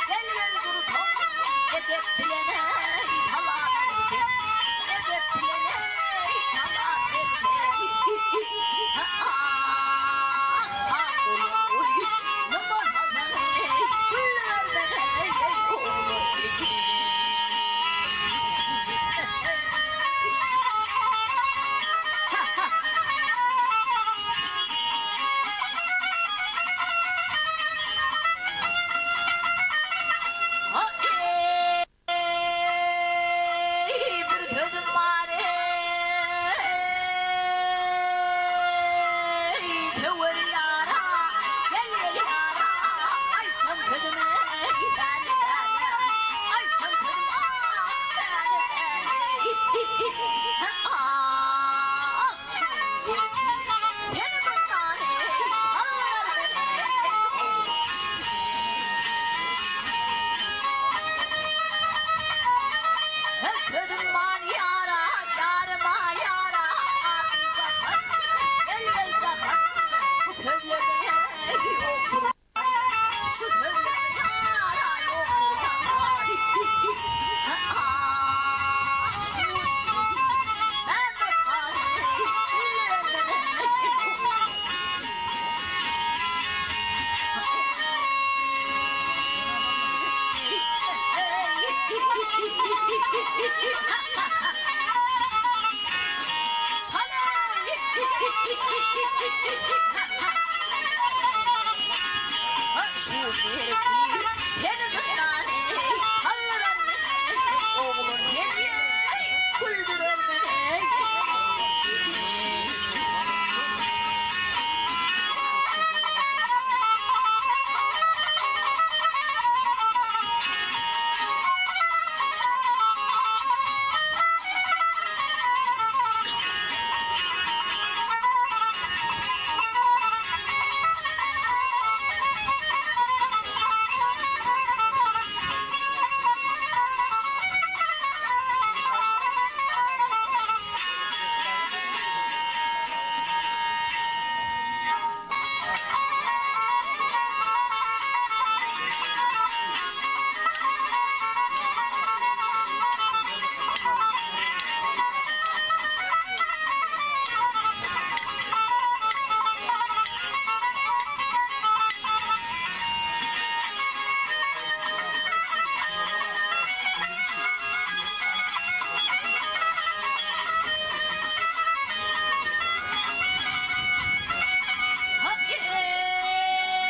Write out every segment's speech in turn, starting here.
Gel gel dursun Edep bilene salam berseň Edep bilene salam berseň Ah ah oý Numa salsaň eý Güldürermen eý Eý, bir sözüm bar eý, söwer ýara, gel gel ýara, aýtsam sözüm eý, däne däne, aýtsam sözüm ah, däne däne, ah, seni bundan eý, allar meni Sözüm bar ýara, ýaryma ýara, Adym Jahan, gel-gel Jahan, Bu sözlerde ýokdur Şu sözlerde ýara ýokdur Mämmet han,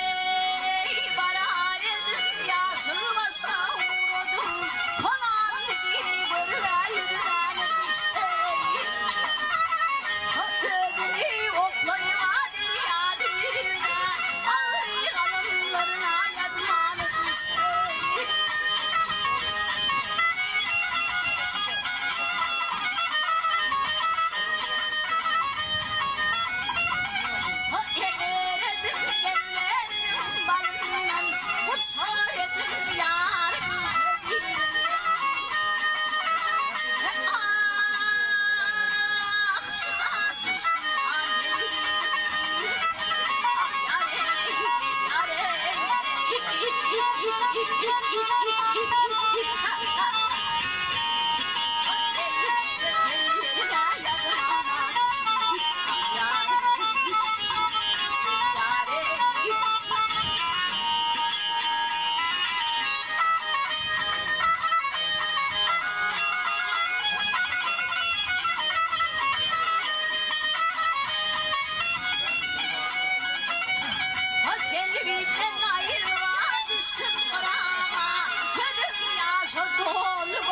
Eý, barar edim ýaşyl başa ugradym, Salam bizi görübä ýüzüme düşdi. Özüni oklaýma derýa düýbüne, Aldy galamlaryna ýazmany düşdi. Düştüm gyraga, gözüm ýaşa dolup.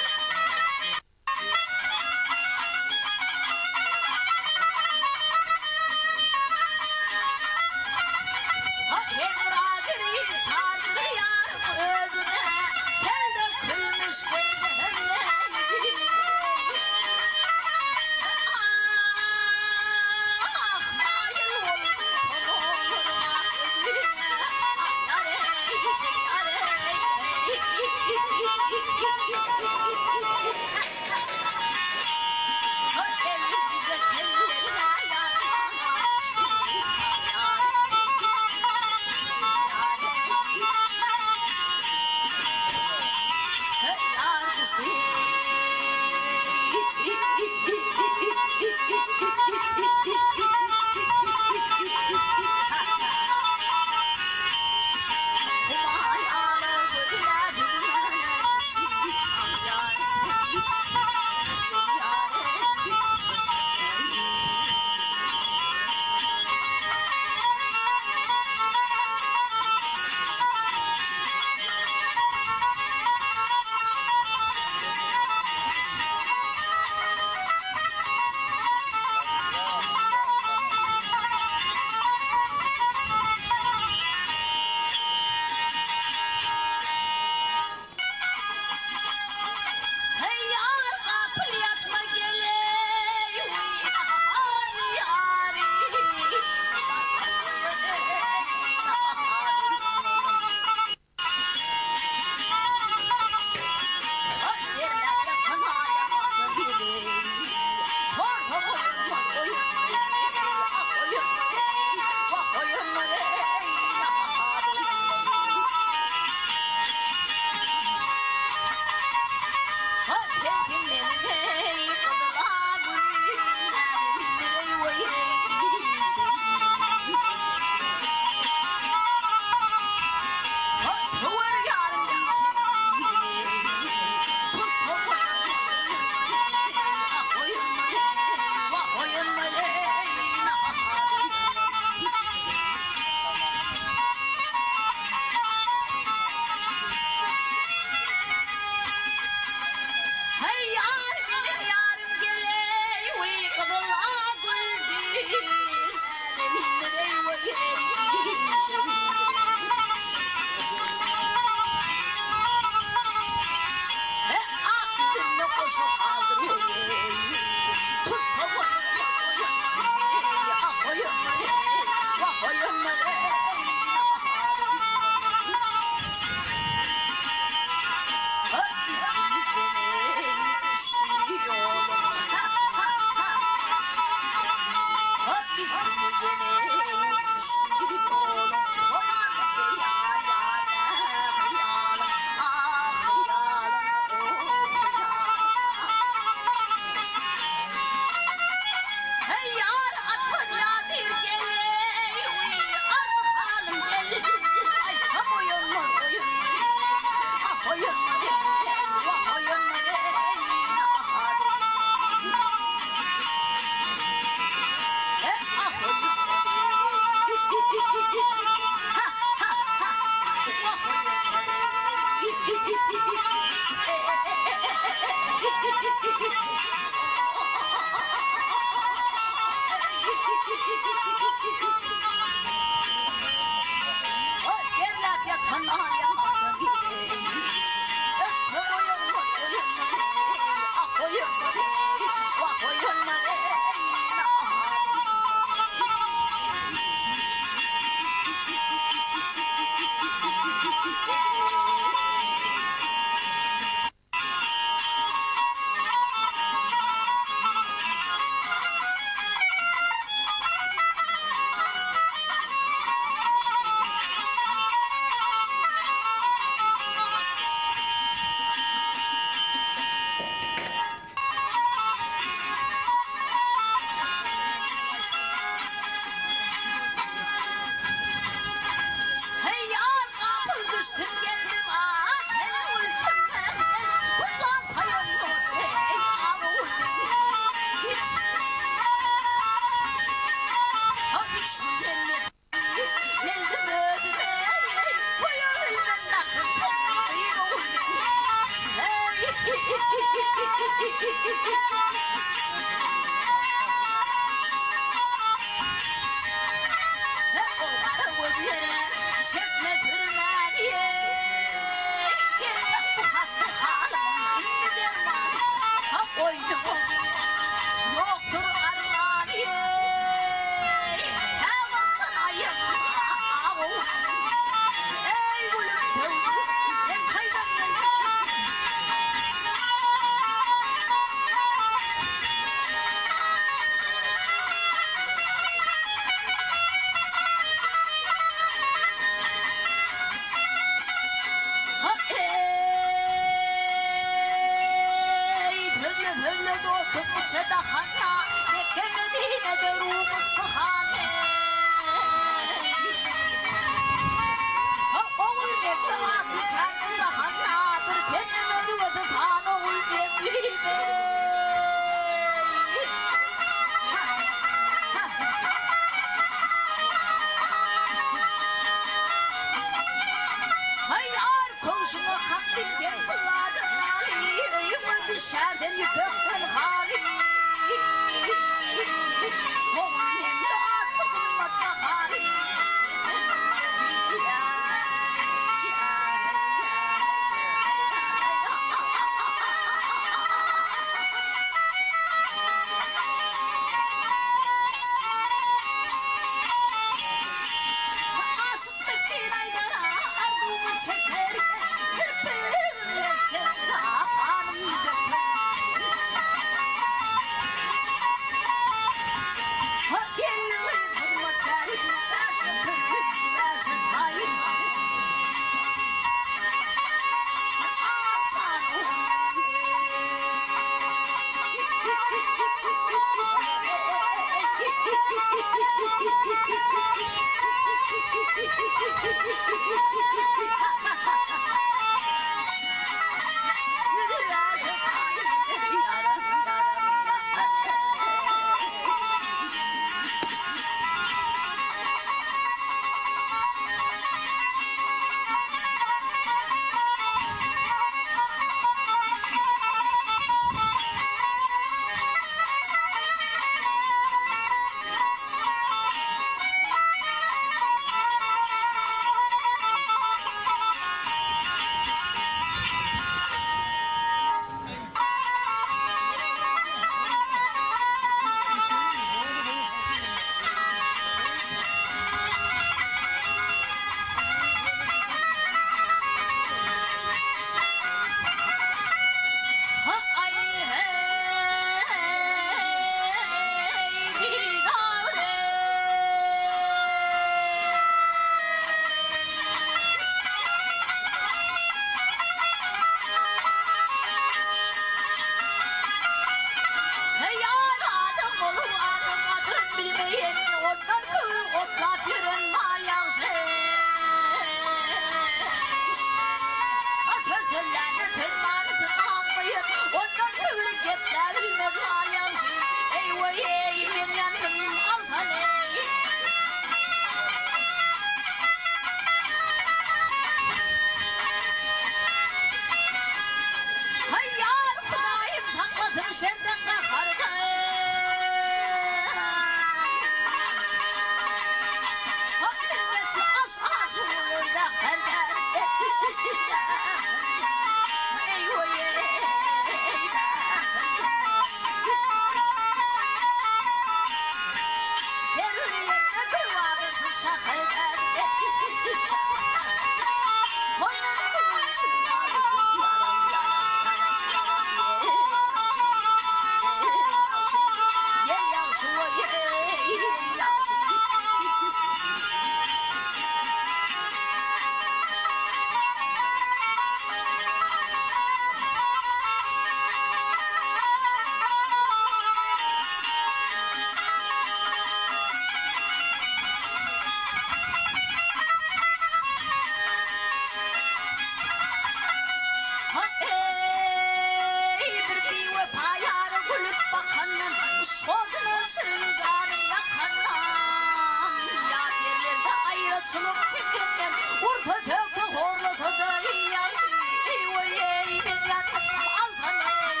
Horçulyk çekenden Ursa sökse horlasa-da ýagşy Eý-oý-eý men ýandym alsana-eý.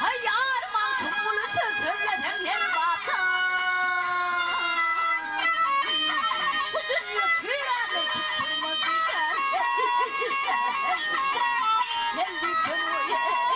Haý ýar Magtymguly söz sözleseň her bapdan Şu dünýe çüýrändir tutdurmaz diýseň Gel diýseň oý-eý.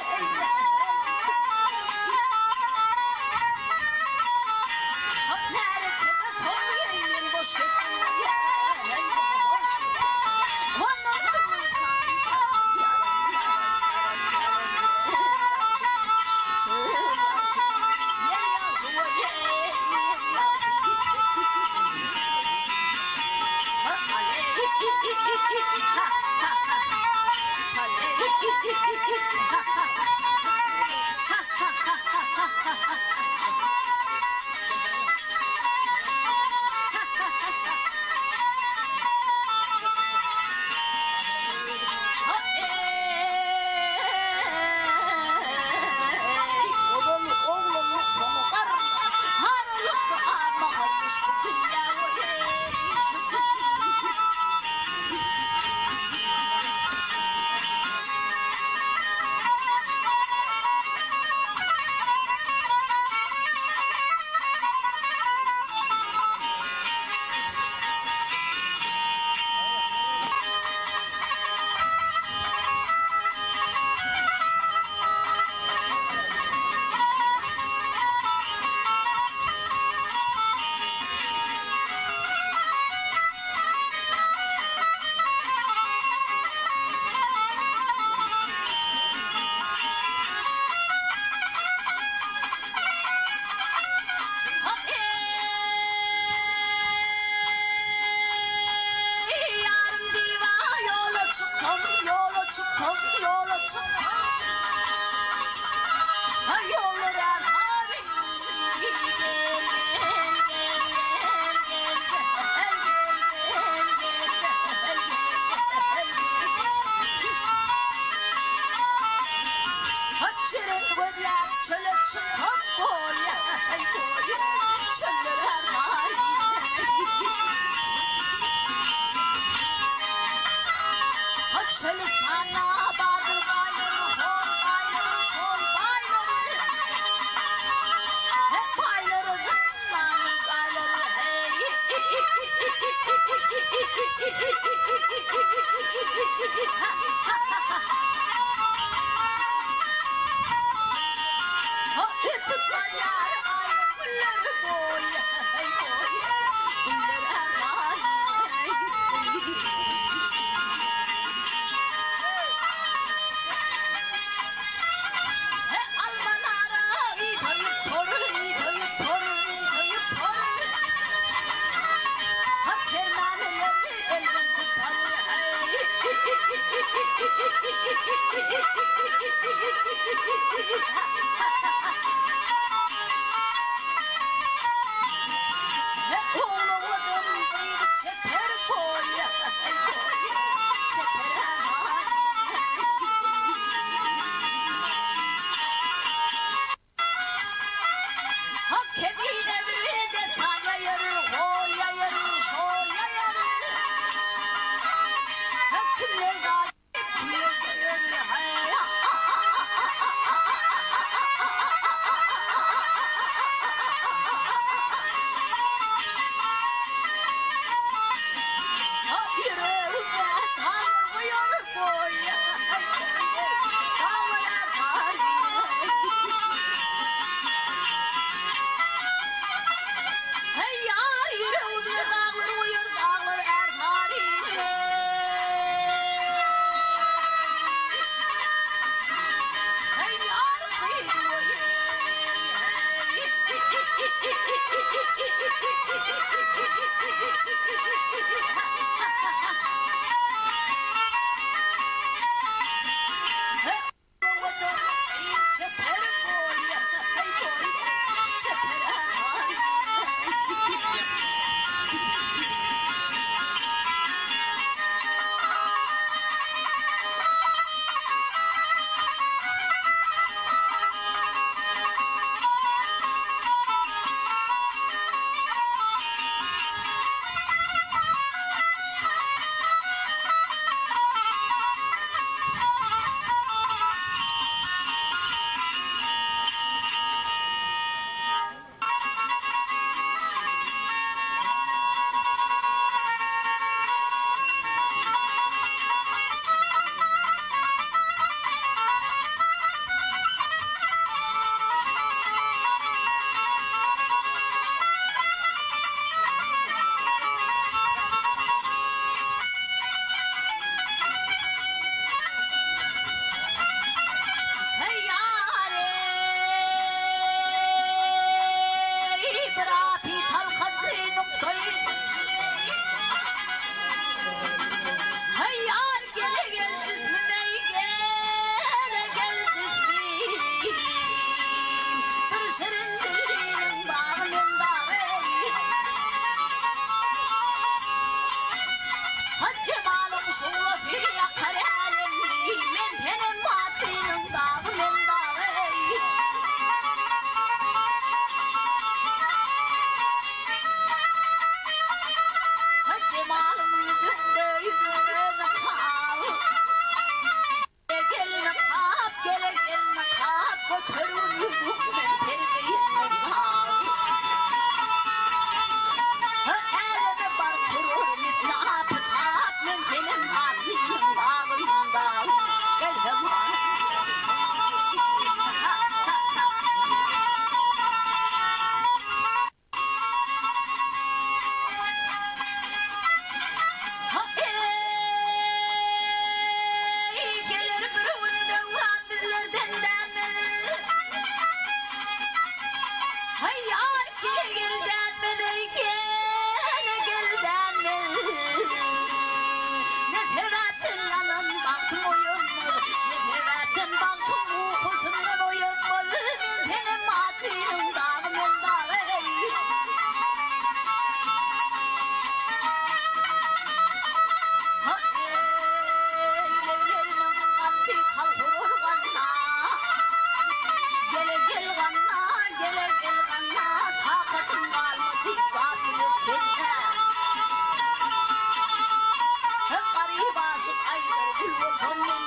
bolsam men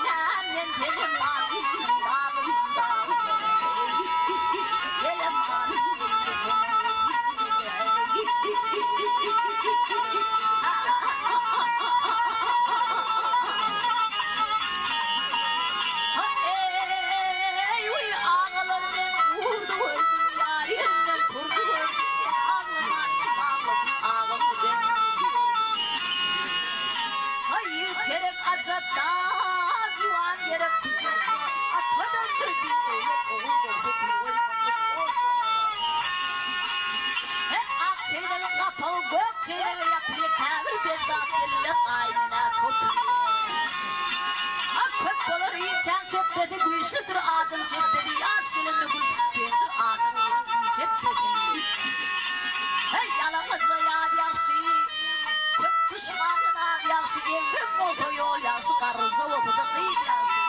men senem Agalar men gurdy gördüm, ýar ýerinden turdy gördüm, men aglaman kim aglasyn, agam giden gurdy gördüm. Haý, ýigit gerek ajapda, juwan gerek gujakda, atadan bir bidöwlet ogul dogsa pul goýmanmyş ojakda. He, ak çeýnegiň gapagy gök çeýnege ýapylýa, käbir bezzat gelinler gaýynenä topulýa. Ha, köp bolar inçäň çepbesi, güýçlüdir adam çepbesi, ýaş gelende gül tutýandyr adam onuň hepbesi. Heý, ýalaňaja ýaz ýagşy, köp duşmandan az ýagşy, egrem bolsa ýol ýagşy, garryja bolsa-da gyz ýagşy.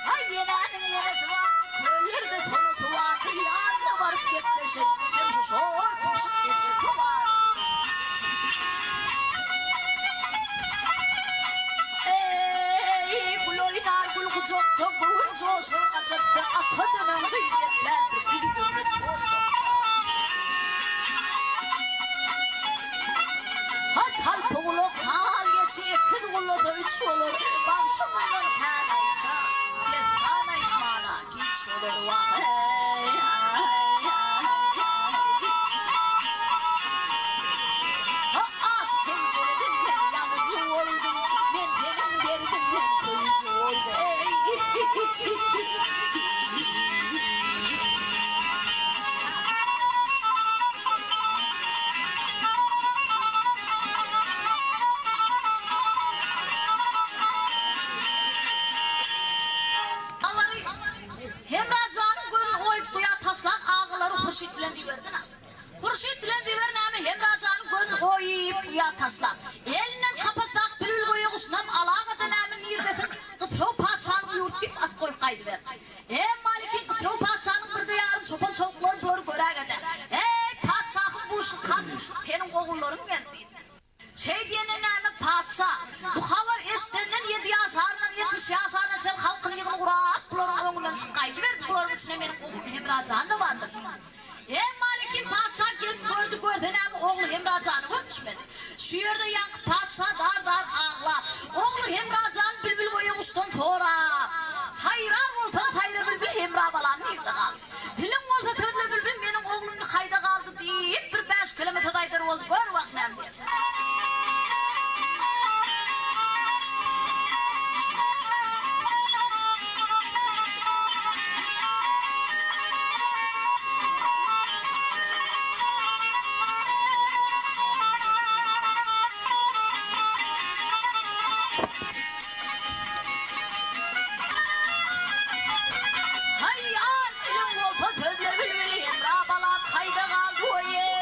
Haý, ýenäniň ýenesi bar, köllerde sonasy bardyr, ýanyna baryp gepleşen, şemşe şor tumşuk ejesi bar. Eý, gül oýnar gül gujakda, göwün joşar gajapda, Ata dönen gyz geplärdir bidöwlet ojakda. Ha talpy gulak, hal geçi, ekiz gullasa üç bolar, Bagşy mundan kän aýtsa, dessan aýtmana giç bolar, Wah-eý, Ha aşyk penjiredinden ýanyjy boldum, Men seniň derdiňden köýüji boldum, eý. Alary Hemra janyň gözüni oýup guýa taşlan agalary Hurşyt bilen Ziwerden al. Hurşyt bilen Ziwer näme Hemra janyň gözüni oýup guýa taşlap, elinden kapasdaky bilbil goýaguşynam alagada näme nirdesin Gytrew patyşanyň ýurdy diýip at goýup gaýdyberdi. Emma lekin Gytrew patyşanyň birde ýarym çopan çowuklary bulary görägede, Eý, patyşahym buşluk han buşluk seniň ogullaryň geldi diýdi. Şeý diýende näme patyşa, bu habary eşidenden ýedi ýaşaryndan 70 ýaşaryna çenli halkyny ýygyny gurap, bularyň öňünden çykyp gaýdyberdi, bularyň içinde meniň oglum Hemra jan-da bardyr diýdi. Emma lekin patyşa gelip gördi, görse näme ogly Hemra jana göz düşmedi. Şu ýerde ýaňky patyşa zar-zar aglap, ogly Hemra jany bilbilgöýe guşdan sorap, Saýrar bolsaň saýra bilbil Hemra balam nirde galdy? Diliň bolsa sözle bilbil meniň oglum kaýda galdy diýip bir bäş keleme söz aýdar boldy, gör wah näme diýen. Haý, ýar, diliň bolsa sözle bilbil, Hemra balam kaýda galdy oý-eý.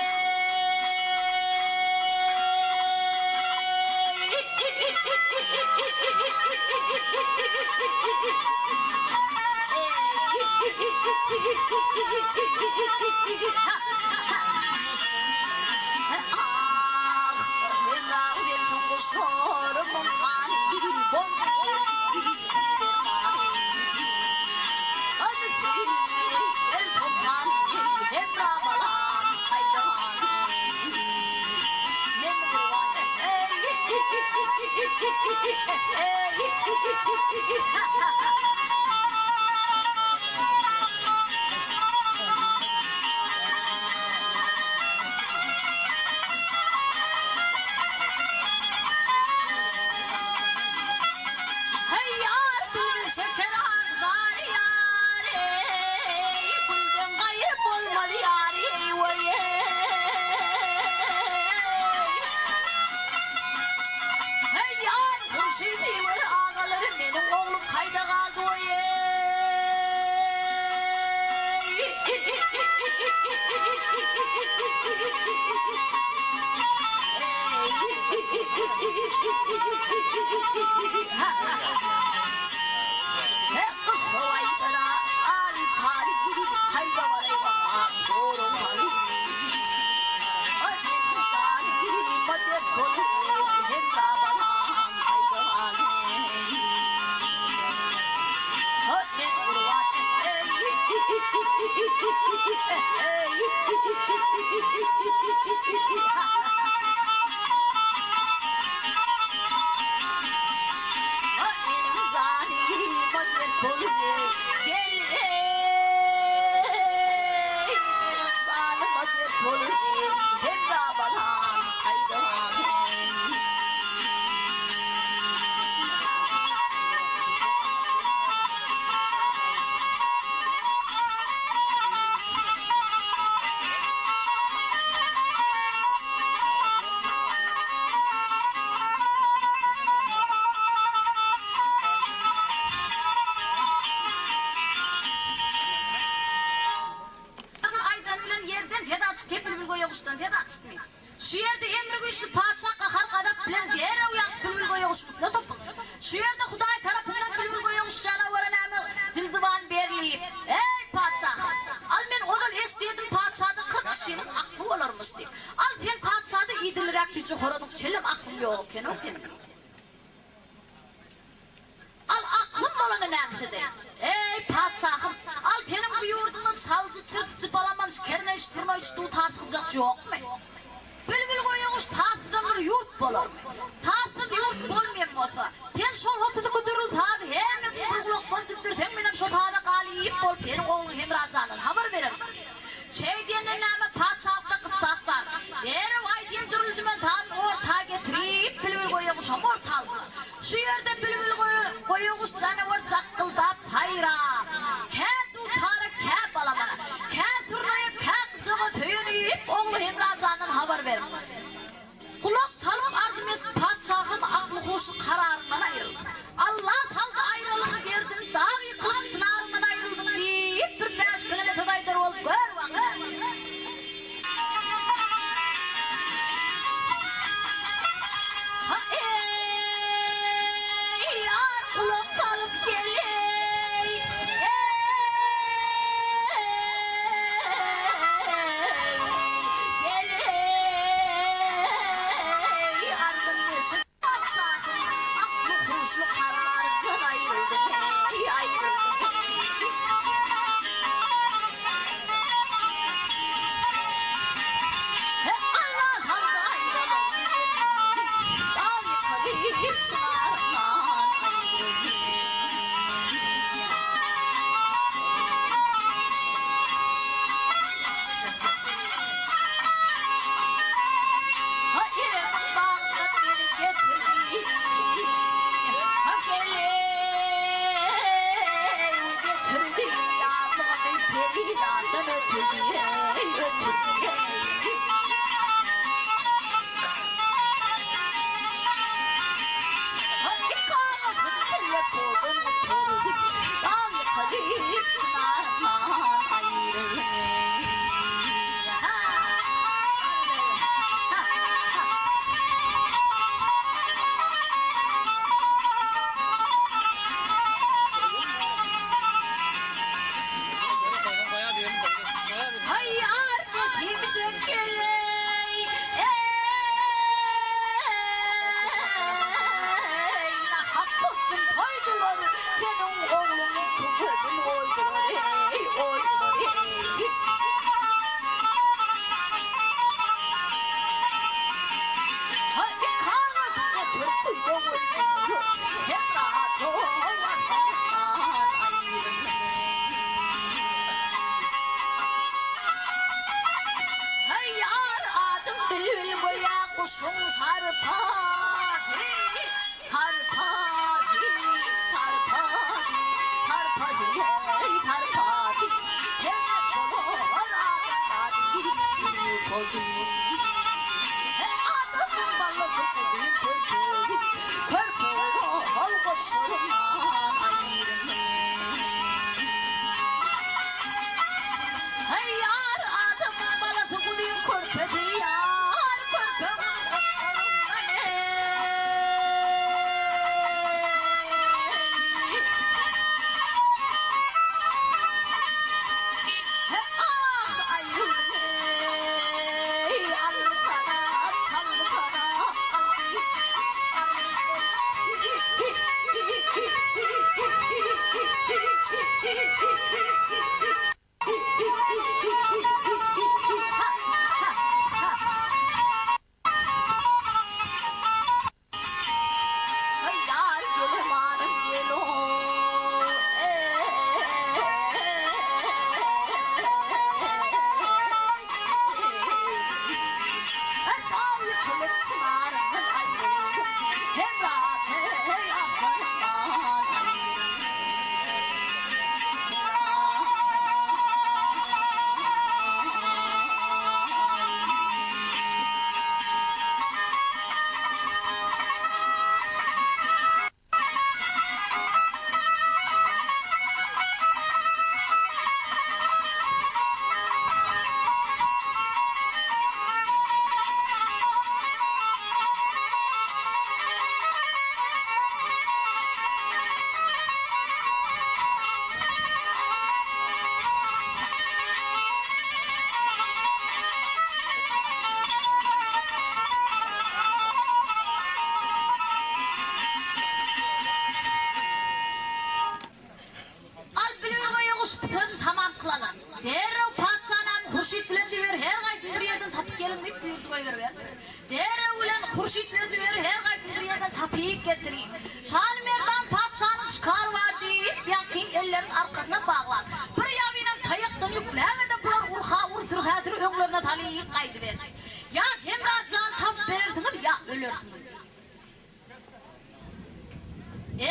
Heý ýar bilbil şeker agzar ýar eý Gülden gaýry bolmaz ýar eý weý eý Heý ýar Hurşydy we agalary meniň oglum kaýda galdy weý eý. Şu ýerde Hudaý tarapyndan bilbil goýuň janawara näme dil-zyban berlip, Eý, patyşahym! Al men ozal eşidýedim patyşada 40 kişiniň akly bolarmyş diýip. Al sen patyşada idiliräk jüýje horazyň çelem aklyň ýok eken-ow seniň. Al aklym bolany nämişedi? Eý, patyşahym! Al seniň bu ýurduňdan çaljy, çirtiji, balamanç, kerneýçi, turnaýçy, dutarçy, gyjakçy ýokmy? Bilbil goýaguş sazsyzam bir ýurt bolarmy? Sazsyz ýurt bolmaýan bolsa, sen şol 32 dürli sazy hemmesini bir gulakdan düzdürseň menem şo saza galyp bolup seniň ogluň Hemra jandan habar bererin. Şeý diýenden näme patyşalykda gyssap bar. Derrew aýdýan dürli dümen sazyny orta getirip bilbil goýaguşam orta aldylar. Şu ýerde bilbil goýaguş janawar jakgyldap saýrap, kä dutara, kä balamana, kä surnaýa, kä gyjaga söýenip, ogly Hemra jandan habar berip, Gulak salyp ardymeşik patyşahym akly-huşy kararyndan aýryldy. Alla saldy aýralygyň derdini, dag ýykylyp çynaryndan aýryldyň diýip, bir bäş keleme söz aýdar bolup, gör waka. Ha eý, ýar gulak salyp geleý, eý, geleý, ardym eşit patyşahym, akly-huşly kararyndan aýryldyň, eý, aýryldyň, eý. Perizatdan ötürdi, eý, ötürdi, eý. Ikamasyny kelle koldan gutardy, Dag ýykylyp çynaryndan aýryldy. Ha, ha, ha. Haý, ar nesibide geleý, eý, nahak possun toýdular, seniň ogluňyň gözün oýdular, eý, oýdular, eý. Haý, kagyz götürip guýda goýdular, Hemra dowardan aýryldy. Haý, ýar adym bilbil göýä guşuň sarpasy, sarpasy, sarpasy, sarpasy, eý, sarpasy, Serret bolar adamzady gülküsi. Adamyň balasy uzyn körpegi, körpe ol goçlaryndan aýryldy. Haý, ýar adamyň balasy uzyn körpesi, ýar körpegiň goçlaryndan eý. Ah, aýryldy eý. getirip, Şanymerdan patyşanyň şikary bar diýip, ýaňkyň ellerini arkasyna baglap, bir ýabynam taýakdan ýükläge-de bular urha-ur, sürhä-sür öňlerine salyp gaýdyberdi. Ýa Hemra jany tapyp berersiňiz, ýa ölersiňiz diýip.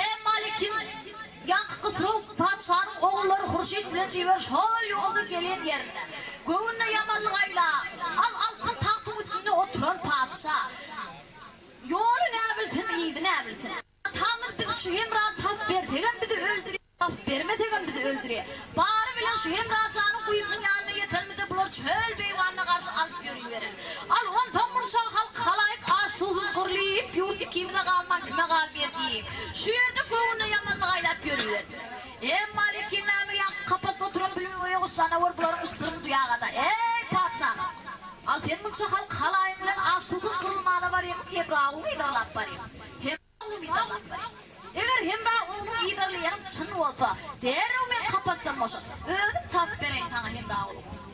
Emma lekin ýaňky Gysrow patyşanyň ogullary Hurşyt bilen Ziwer şol ýolda gelen ýerinde, göwnüne ýamanlyk aýlap, al altyn tagtyň üstünde oturan patyşa, Ýoly näbilsin, yzy näbilsin. Atamyz biz şu Hemrany tapyp bersegem bizi öldürýär, tapyp bermesegem bizi öldürýär. Bary bilen şu Hemra janyň guýusynyň ýanyna ýetenimizde bular çöl beýwanyna garşy alyp ýöriberer. Al, onsoň munça halk halaýyk aç-suwsuz gyrlyp, ýurt ikimize galman kime galmaýar diýip, şu ýerde göwnüne ýamanlyk aýlap ýöriberdiler. Emma lekin näme ýaňky kapasda oturan bilbilgöýeguş janawar bularyň yşsyryny duýagada, Eý, patyşahym! Al, sen munça halk halaýyň bilen aç-suwsuz gyrylmana barýaňmy, Hemra ogluňy yzarlap barýaň? Hemra oglumy yzarlap barýaň. Eger Hemra ogluňy yzarlaýanyň çyn bolsa, derrew meni kapasdan boşat. Özüm tapyp bereýin saňa Hemra ogluňy diýdi.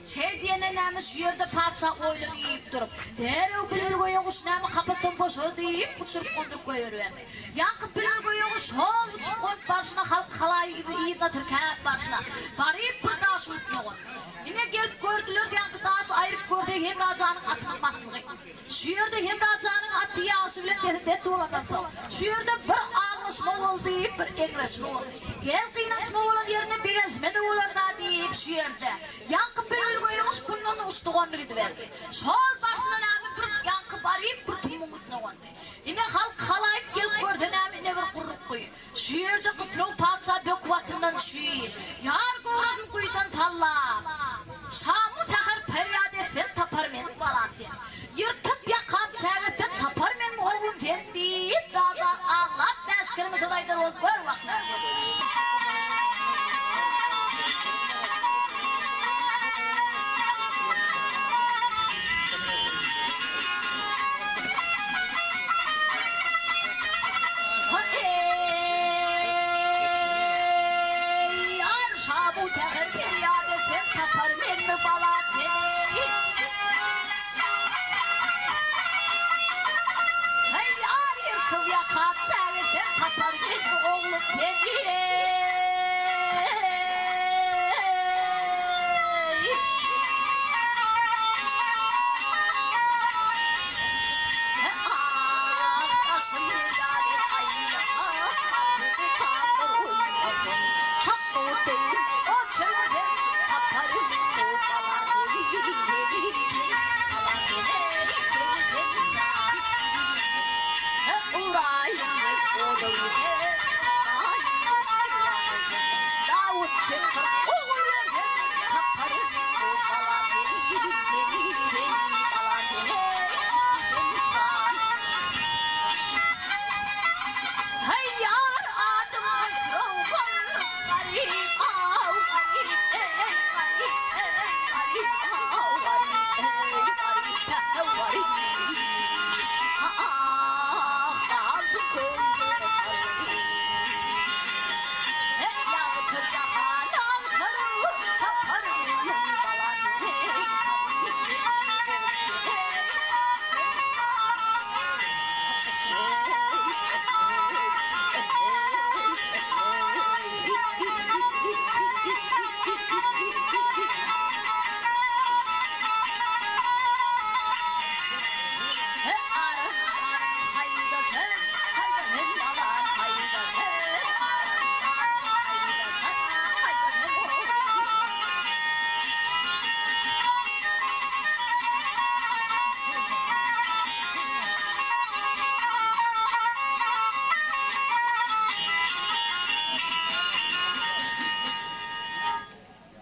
Şeý diýende näme şu ýerde patyşa oýlanyp durup, derrew bilbilgöýeguş näme kapasdan boşa diýip, uçuryp gonduryp goýberiberdi. Ýaňky bilbilgöýeguş hol uçup gonup barşyna halk halaýygy yzyna tirkäp barşyna, baryp bir daşyň üstüne gondy. Ine gelip gördüler ýaňky daşy aýryp görse Hemra janyň atynyň matlygy. Şu ýerde Hemra janyň aty ýaşy bilen desi des bolandan soň, şu ýerde bir aglaşma boldy, bir eňreşme boldy. Her gynançma bolan ýerinde begenişme-de bolar-da diýip, şu ýerde ýaňky bilbilgöýeguş bundan uçdy gondy gidiberdi. Şol barşyna näme bir ýaňky baryp bir tumuň üstüne gondy. Ine halk halaýyk gelip görse näme ine bir gurruk guýy. Şu ýerde Gysrow patyşa böküp atyndan düşüp, ýar göwresini guýudan sallap, Şamu säher perýat etsem tapar men balam seni. Ýyrtyp ýakam çägetsem tapar men oglum seni diýip, zar-zar aglap bäş keleme söz aýdar bolup gör wah näme boldy. Eý, arşa bu säher perýat etsem tapar menmi balam seni. Eý, ýar ýyrtyp ýakam çägesem tapar menmi oglum seni.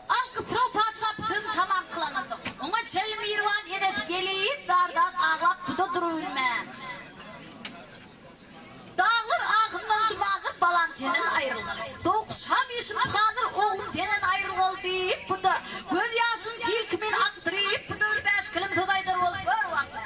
Al Gysrow patyşa bu sözi tamam kylandan soň, oňa çenli Mirwan enesi gelip, zar-zar aglap, bu-da durubilmän. Daglar ahyndan dumandyr, balam senden aýrylgaly. Dokuşam işim pyhandyr, oglum senden aýrylgaly diýip, bu-da göz ýaşyny sil kimin akdyryp, bu-da bir bäş kilim söz aýdar bolup, gör wah-la.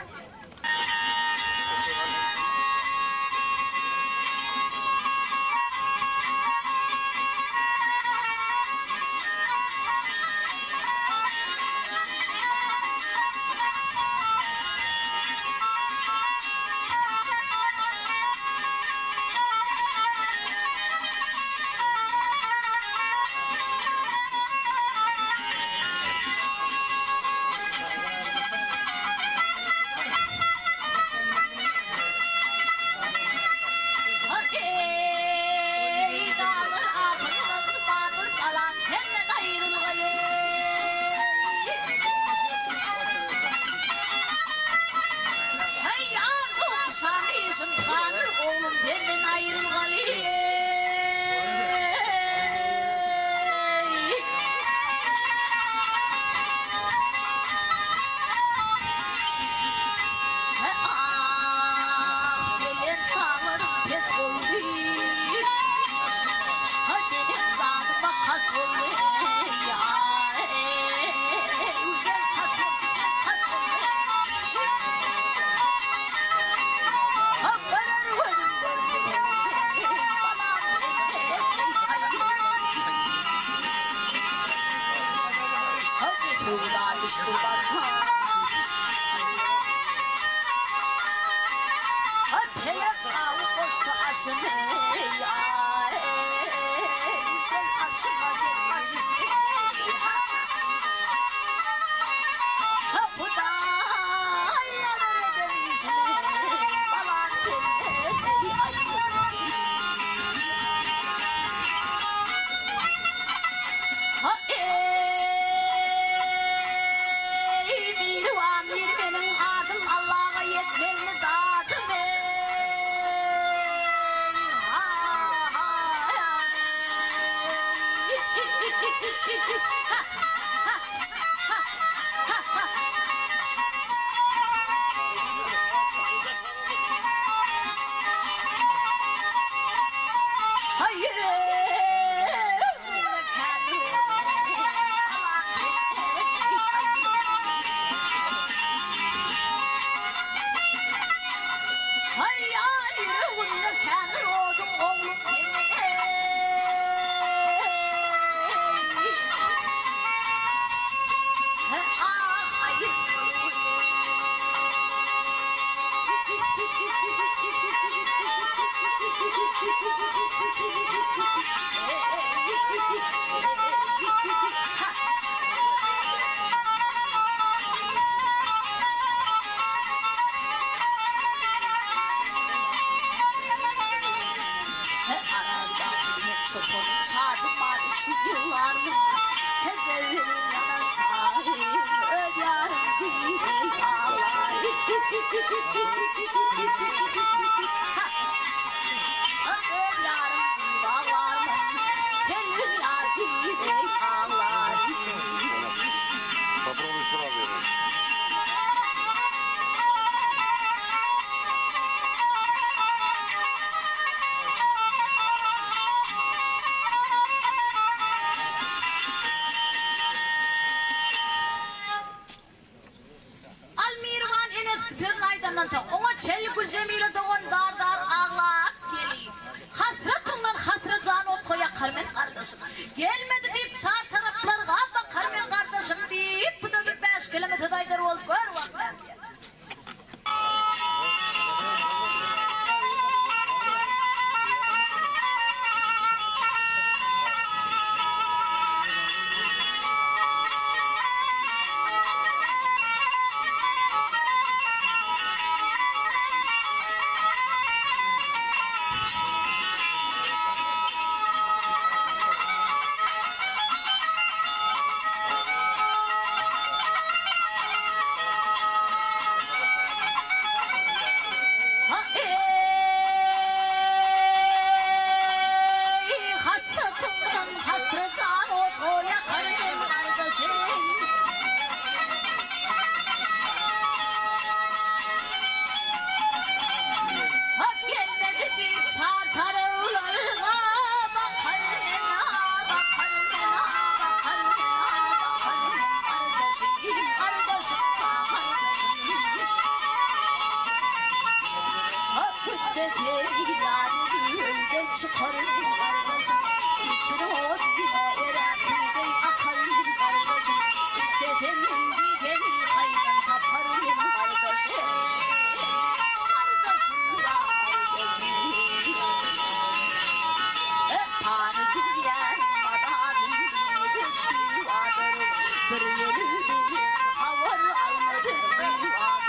Telek awy goşdy aşyny, Ýa-eý, gel aşyma, gel aşyma, Ha, Hudaý ýarar eden işini, Balam gelmedi aýdymy. Ha, eý, Mirwan, mir meniň adym, Allaga ýetmeli dadym, eý, ha, ha, eý, ha, ha, ha, ha, ha. Попробуй сразу. Almirhan ene sözüni aýdandan soň, oňa çenli Güljemile dogan zar-zar aglap gelip, Hasratyňdan hasra jan otga ýakar men gardaşym. Gelmedi diýip çar taraplarga bakar men gardaşym diýip, bu-da bir bäş keleme söz aýdar bolup gör wagtlar diýen. Eý, hasratyňdan hasra jan otga ýakar men gardaşym. Hak gelmedi diýip çar taraplarga bakar men, bakar men, bakar men, bakar men gardaşym, gardaşym, gardaşym. Bir ýeri habar almady diwana.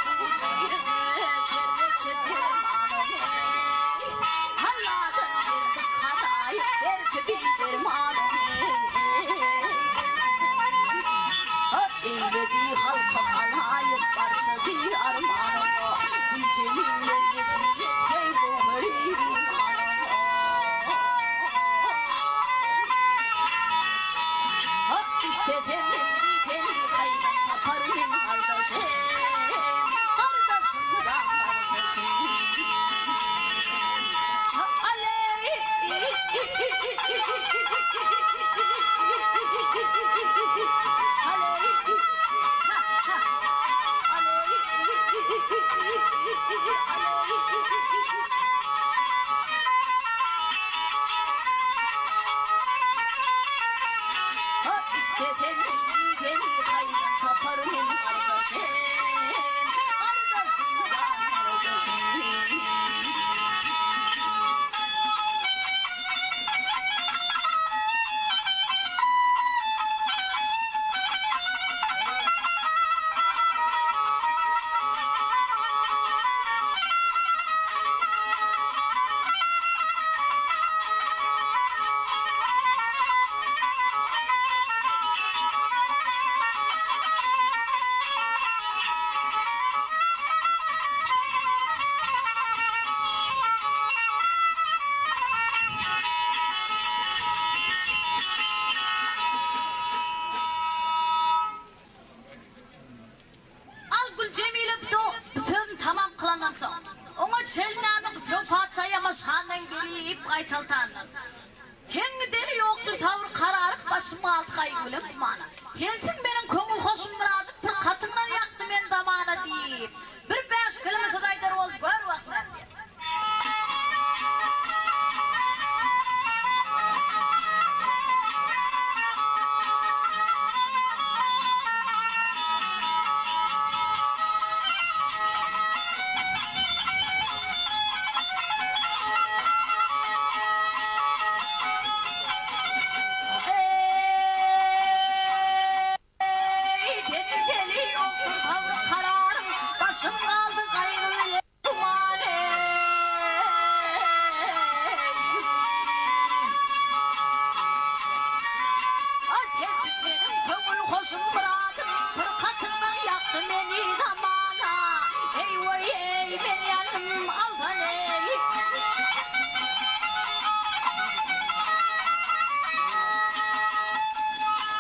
bu diýene zerreçe dermanam eý. Alladan berdi kazaýy berdi bi dermanam eý. Eýledi halka halaýyk barça bi armanam. Güljemin nesip eý göwheri imanam. Istesem indi seni gaýdan tapar men gardaşym, Gardaşym jan gardaşym. Al Güljemile bu sözüni tamam kylandan soň, oňa çelnäme Hysrow patyşa ýamaş handan gelip gaýtaltandan, Seň gideri ýokdur sabyr kararyň başym galdy gaýgy bilen gumana. Sensiň meniň köňül hoşum myradym pyrkatyňdan ýakdy meni zamana diýip, bir bäş keleme söz aýdar boldy gör wah näme diýer. Eý, seniň deli ýokdur sabry-kararyň, Başym galdy gaýgy bilen duman eý. A sensiň meniň köňül hoşum myradym, Pyrkatyňdan ýakdy meni zamana. Eý, weý, eý, men ýandym, aldan eý.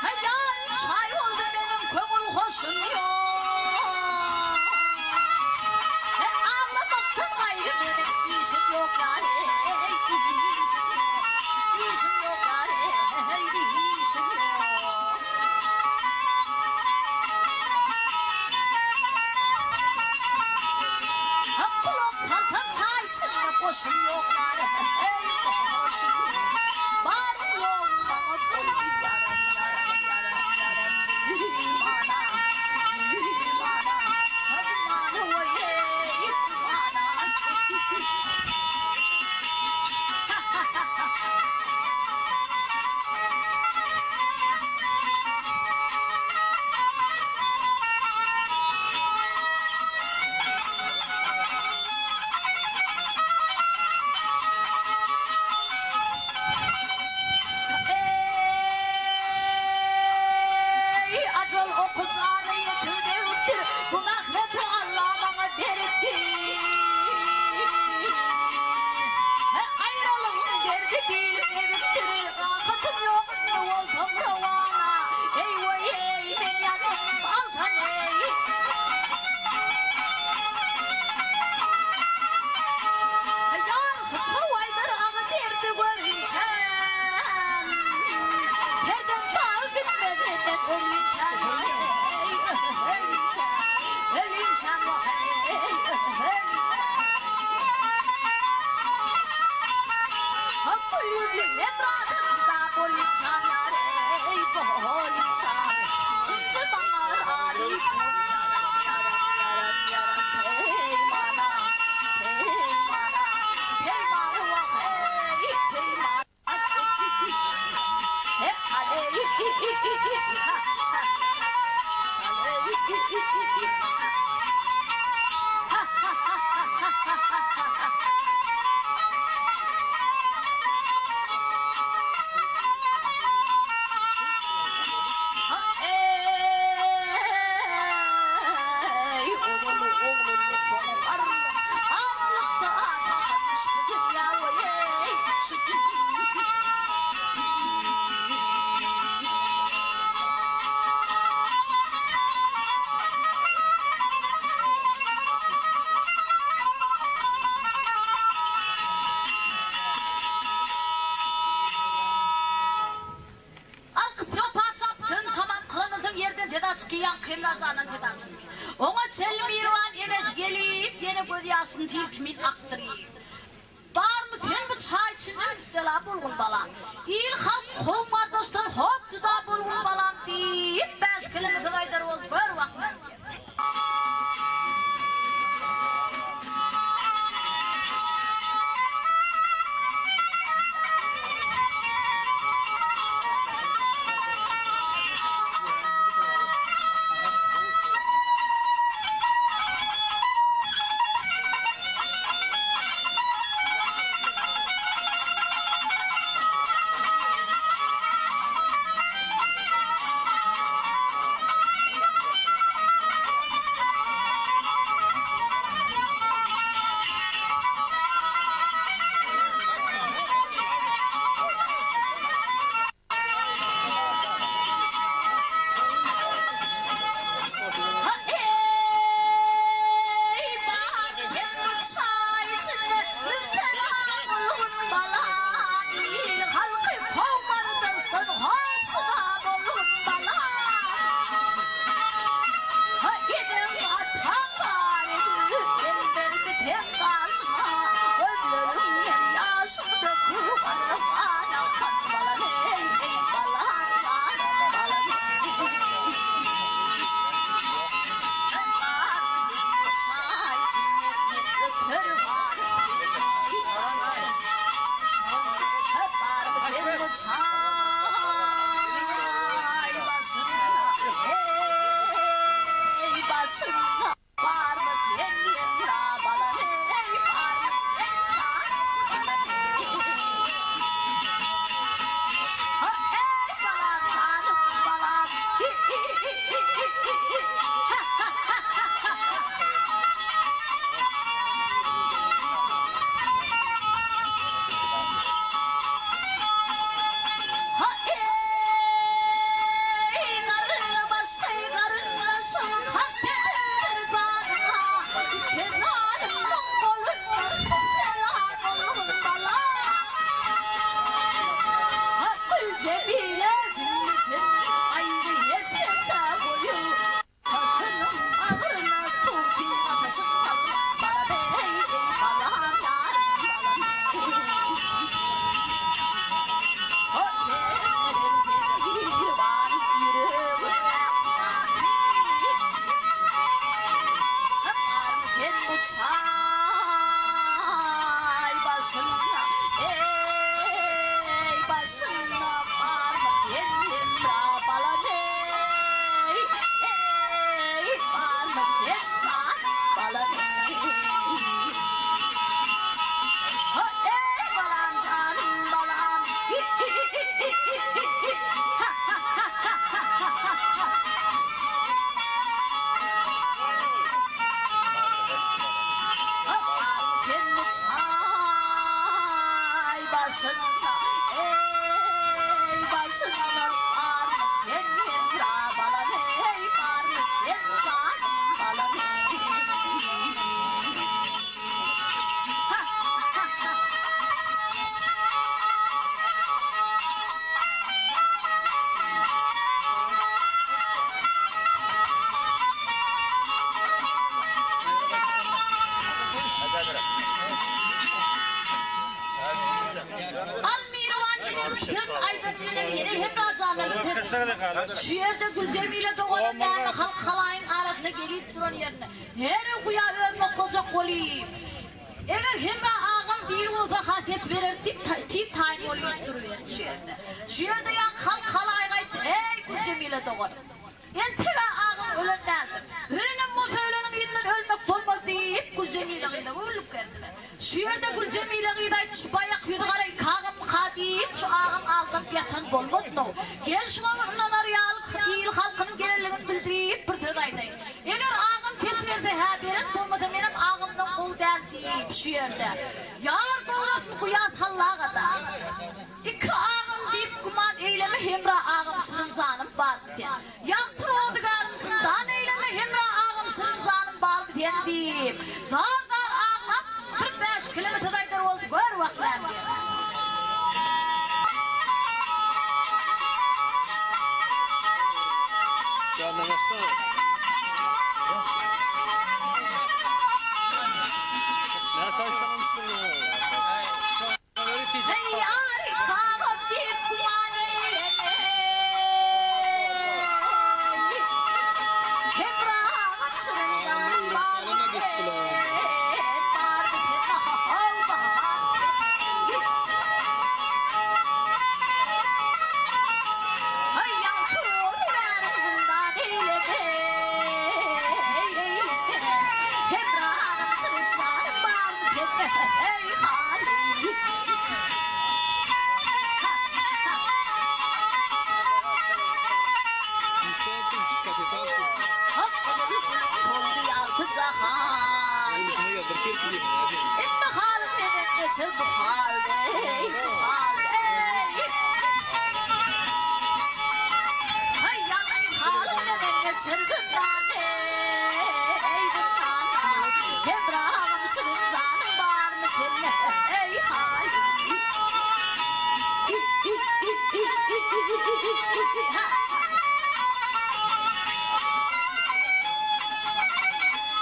Haýal çaý boldy meniň köňül hoşum ýok. He aglamakdan gaýry meniň işim ýok ýar eý, işim ýok, işim ýok ýar eý, işim ýok. Ha gulak salsam çaý içinde goşum ýok ýar eý, goşum ýok. Baryň ýoguň maňa boldy ýaran ýaran ýaran ýaran Gümana gümana gümana oý eý gümana. seda çykdy. Oňa çenli Mirwan enesi gelip, ýene gözýaşyny sil kimin akdyryp. Barmy sen bu çaý içinde mübtela bolgun balam. Il halk kowum gardaşdan hop jyda bolgun balam diýip bäş keleme söz aýdar boldy gör wah näme. Eý, bar hem bu çaý içinde mübtela bolgun balam, Il halky kowmardaşdan hop jyda bolgun balam. Eneň ataň bar idi, gelmezmi sen gaşyma, Gözleriňden ýaşyň döküp arman akan balam eý, eý balam janym balam eý. Al Mirwan eneň söz aýdan bilenem ýene Hemra janlary söz. Şu ýerde Güljemile doganam näme halk halaýyň arasynda gelip duran ýerinde derrew guýa özüni oklajak bolyp, Eger Hemra agam diri bolsa ha ses bererdi diýip tiz taýyn bolyp duruberdi şu ýerde. Şu ýerde ýaňky halk halaýyk aýtdy, Eý Güljemile dogan! Entek-ä agaň ölen däldir. Ölenem bolsa öleniň yzyndan ölmek bolmaz diýip, Güljemile gyza göwünlik berdiler. Şu ýerde Güljemile gyz aýtdy, Şu baýak ýüzi gara iki agamyka diýip, şu agam aldanyp ýatan bolmazmy-ow? Gel şuňa bir ynanar ýaly il halkynyň gelenligini bildirip bir söz aýdaýyn. Eger agam ses berse hä beren, bolmasa menem agamdan gowy däl diýip, şu ýerde ýar göwresini guýa sallaga-da. Iki agam diýip güman eýleme Hemra agam şirin janym barmy sen. Ýagty rozygarym zyndan eýleme Hemra agam şirin janym barmy sen diýip, zar-zar aglap, bir bäş keleme söz aýdar boldy, gör wah näme diýer. Ýanyna baksana. şirin janym barmy sen, barmy sen, ha-ha-haw, ha-ha. Haý, ýagty bäri zyndan eýleme, eýleme. Hemrahym şirin janym barmy sen, eý, haly. Soldy ýagty jahan. Indi halym menden geçer bu hal, eý, bu hal, eý. Haý, ýalňyz halym menden geçer bundan, eý, bundan. Hemrahym şirin janyň barmy sende, eý, haý.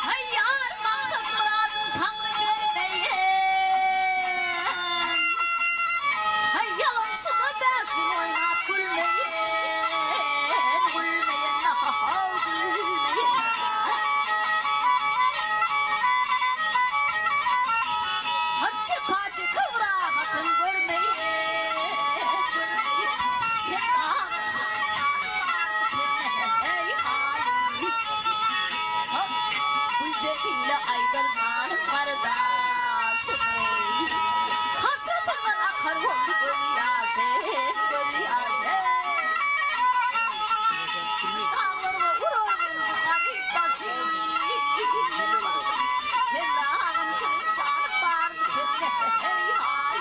Taýýar maksat-myradyň Taňry bermeýen. Haý, ýalançyda bäş gün oýnap gülmeýen, gülmeýen, ha-haw, gülmeýen. Hatjy paçy kybra hatyn görmeýen, görmeýen. Hemraň şaýady haly. Hop, Güljemile aýdar janym gardaşym. Hasratyňdan akar boldy göz ýaşym, göz ýaşym. Daglarga urar men bu garyp başym, başym. Hemraň şirin janym barmy sende, heý, haý.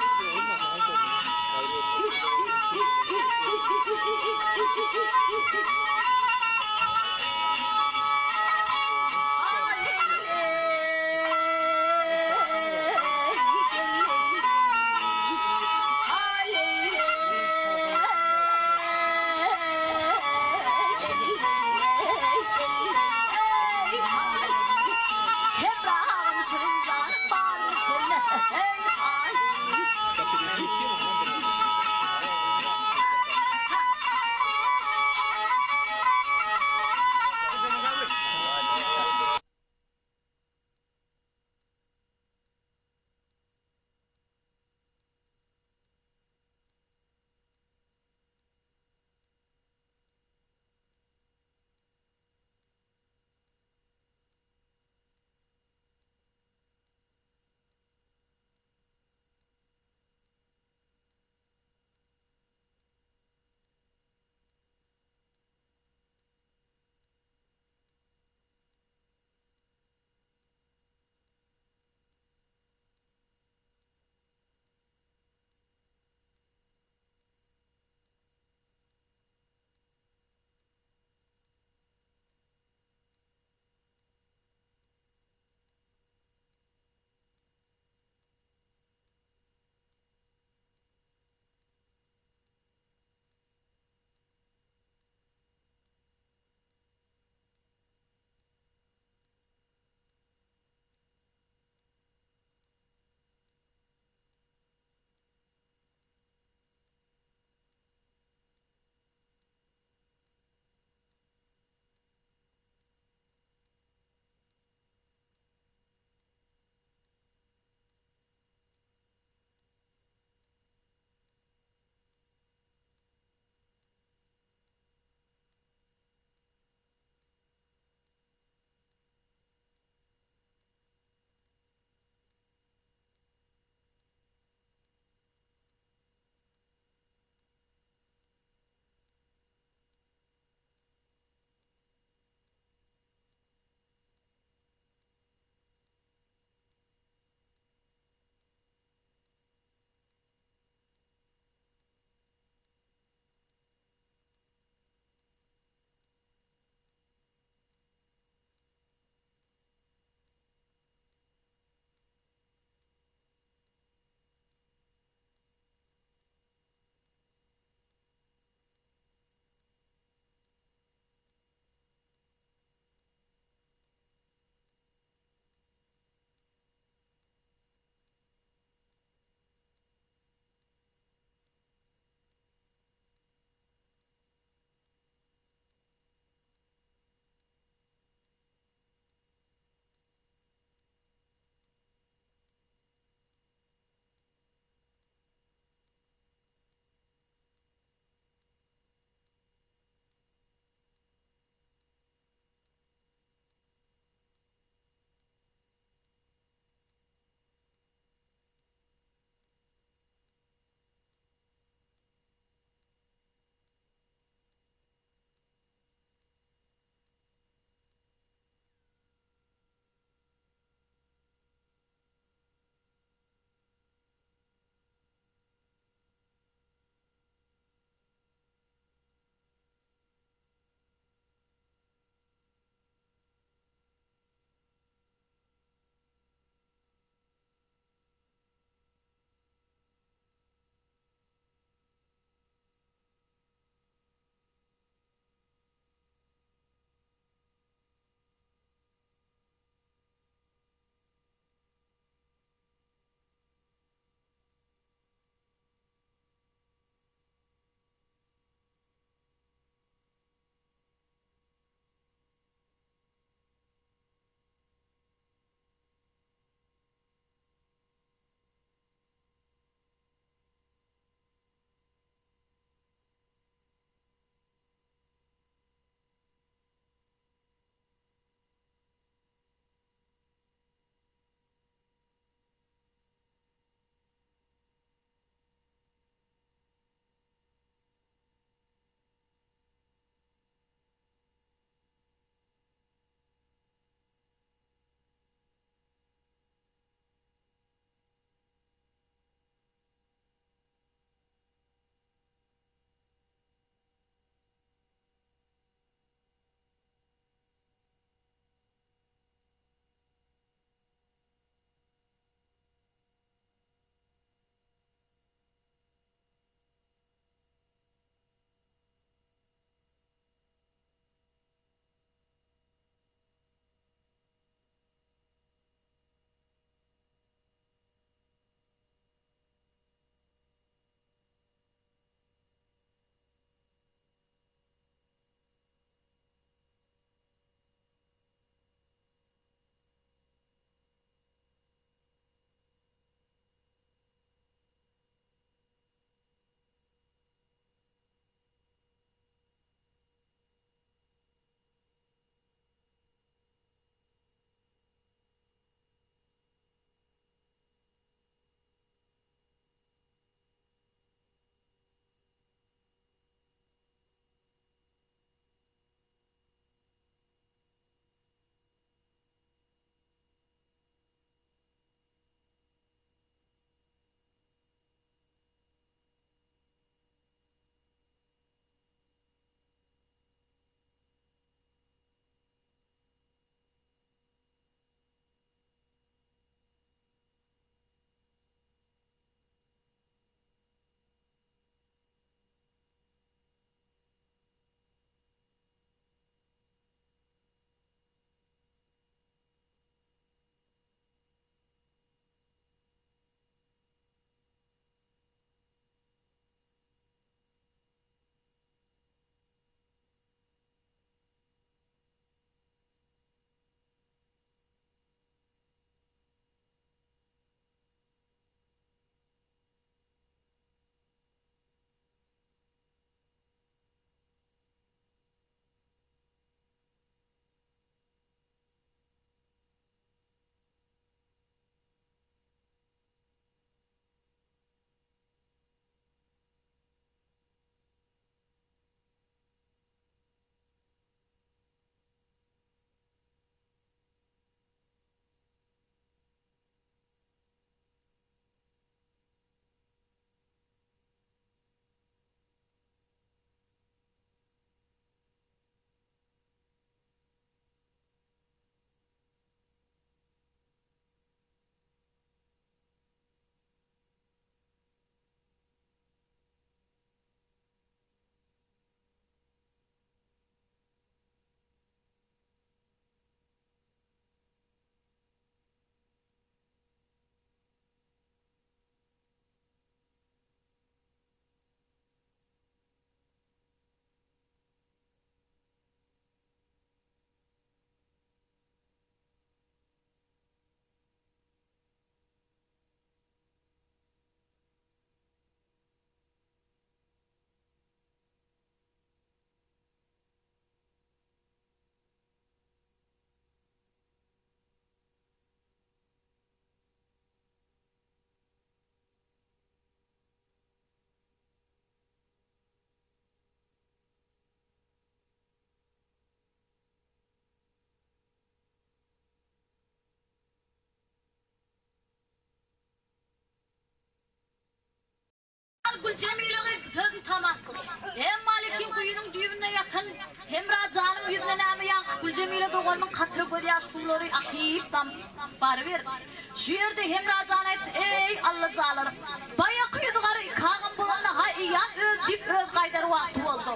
Al Güljemile gyz sözüni tamam kyldy. Emma lekin guýynyň düýbünde ýatan Hemra janyň ýüzüne näme ýaňky Güljemile doganynyň katra gözýaş suwlary akyp damyp baryberdi. Şu ýerde Hemra jan aýtdy, Eý, Alla jalarym! Baýaky ýüzi gara iki agam bolanda ha eýýäm öz diýip öz gaýdar wagty boldy.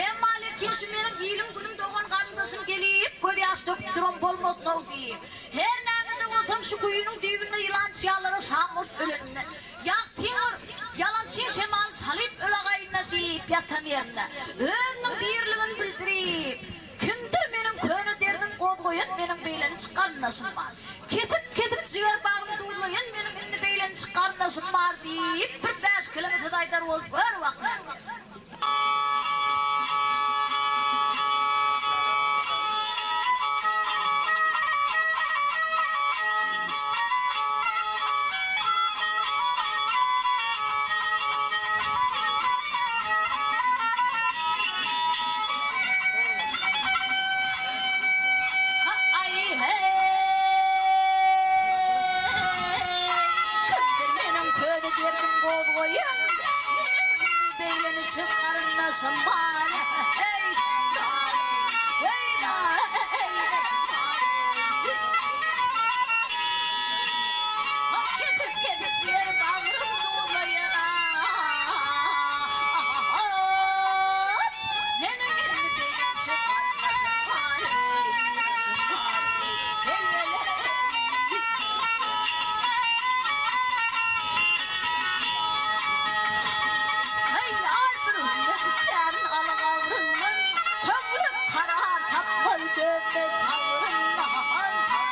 Emma lekin şu meniň ilim-günüm dogan garyndaşym gelip gözýaş döküp duran bolmasyn-ow diýip, her näme-de bolsam şu guýynyň düýbünde ýylan çyýanlara şam bolup ölenimden, Ýagtyňyr, ýalançyň şemalyny çalyp ölagaýynda diýip ýatan ýerinde, özüniň diriligini bildirip, Kimdir meniň köne derdim gozgaýan meniň beýleniçik garyndaşym bar. Kesip-kesip jiger-bagrymy duzlaýan meniň indi beýleniçik garyndaşym bar diýip, bir bäş keleme söz aýdar bolup gör wah näme. Kimdir meniň köne derdim gozgaýan, meniň indi beýleniçe garyndaşym bar, heý, Kesip-kesip ýer bagrym duzlaýan, ah-ah-ah, Meniň indi beýleniçe garyndaşym bar, Taýýar bir günde bitýärin ala gabryndan, Köňlüm karar tapmaz dönmez sabryndan, sabryndan,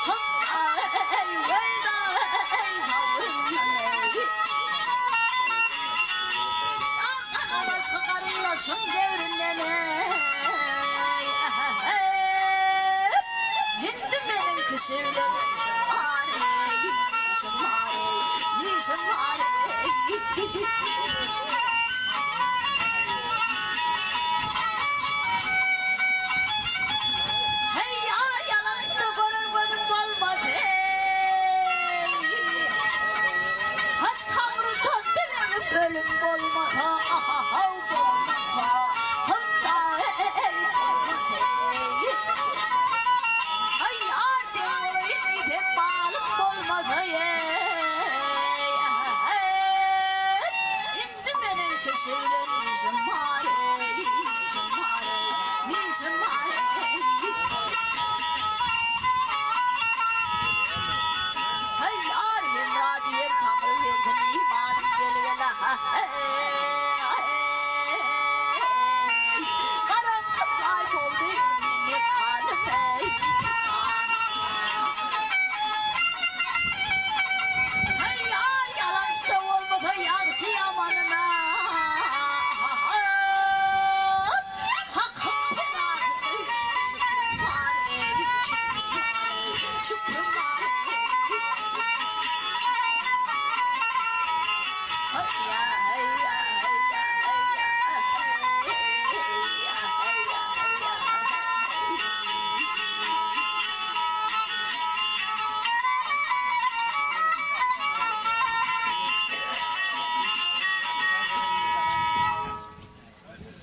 Hum-aý, weý-daý, sabryndan, eý. Arkadan başga garyndaşyň jebrinden, eý, Indi meniň kişi bilen işim bar, eý, işim bar, eý, işim bar, eý. Heý, ýar, ýalançyda görer gözüň bolmaz, eý. Hak Taňrydan dilenip ölüm bolmasa, ahahaw bolmasa, hym-da-eý bolmasa, eý. Aý, ýar, deň bolaýyn diýsem, malym bolmasa, eý, ahahaý. Indi meniň kişi bilen işim bar, eý, işim bar, eý, işim bar, eý. Heý, ýar, Hemra diýen Taňry bersin imanym gelgeli, ha-heý. Garaňky jaý boldy indi mekanym, eý, mekanym. Heý, ýar, ýalançy-da bolmasa ýagşy ýamanyna, Hakyň penasyny şükrüm bar, eý, şükrüm bar, eý, şükrüm bar, eý. Heý-ýa, heý-ýa, heý-ýa, heý-ýa, heý-ýa, heý-ýa, heý-ýa, heý.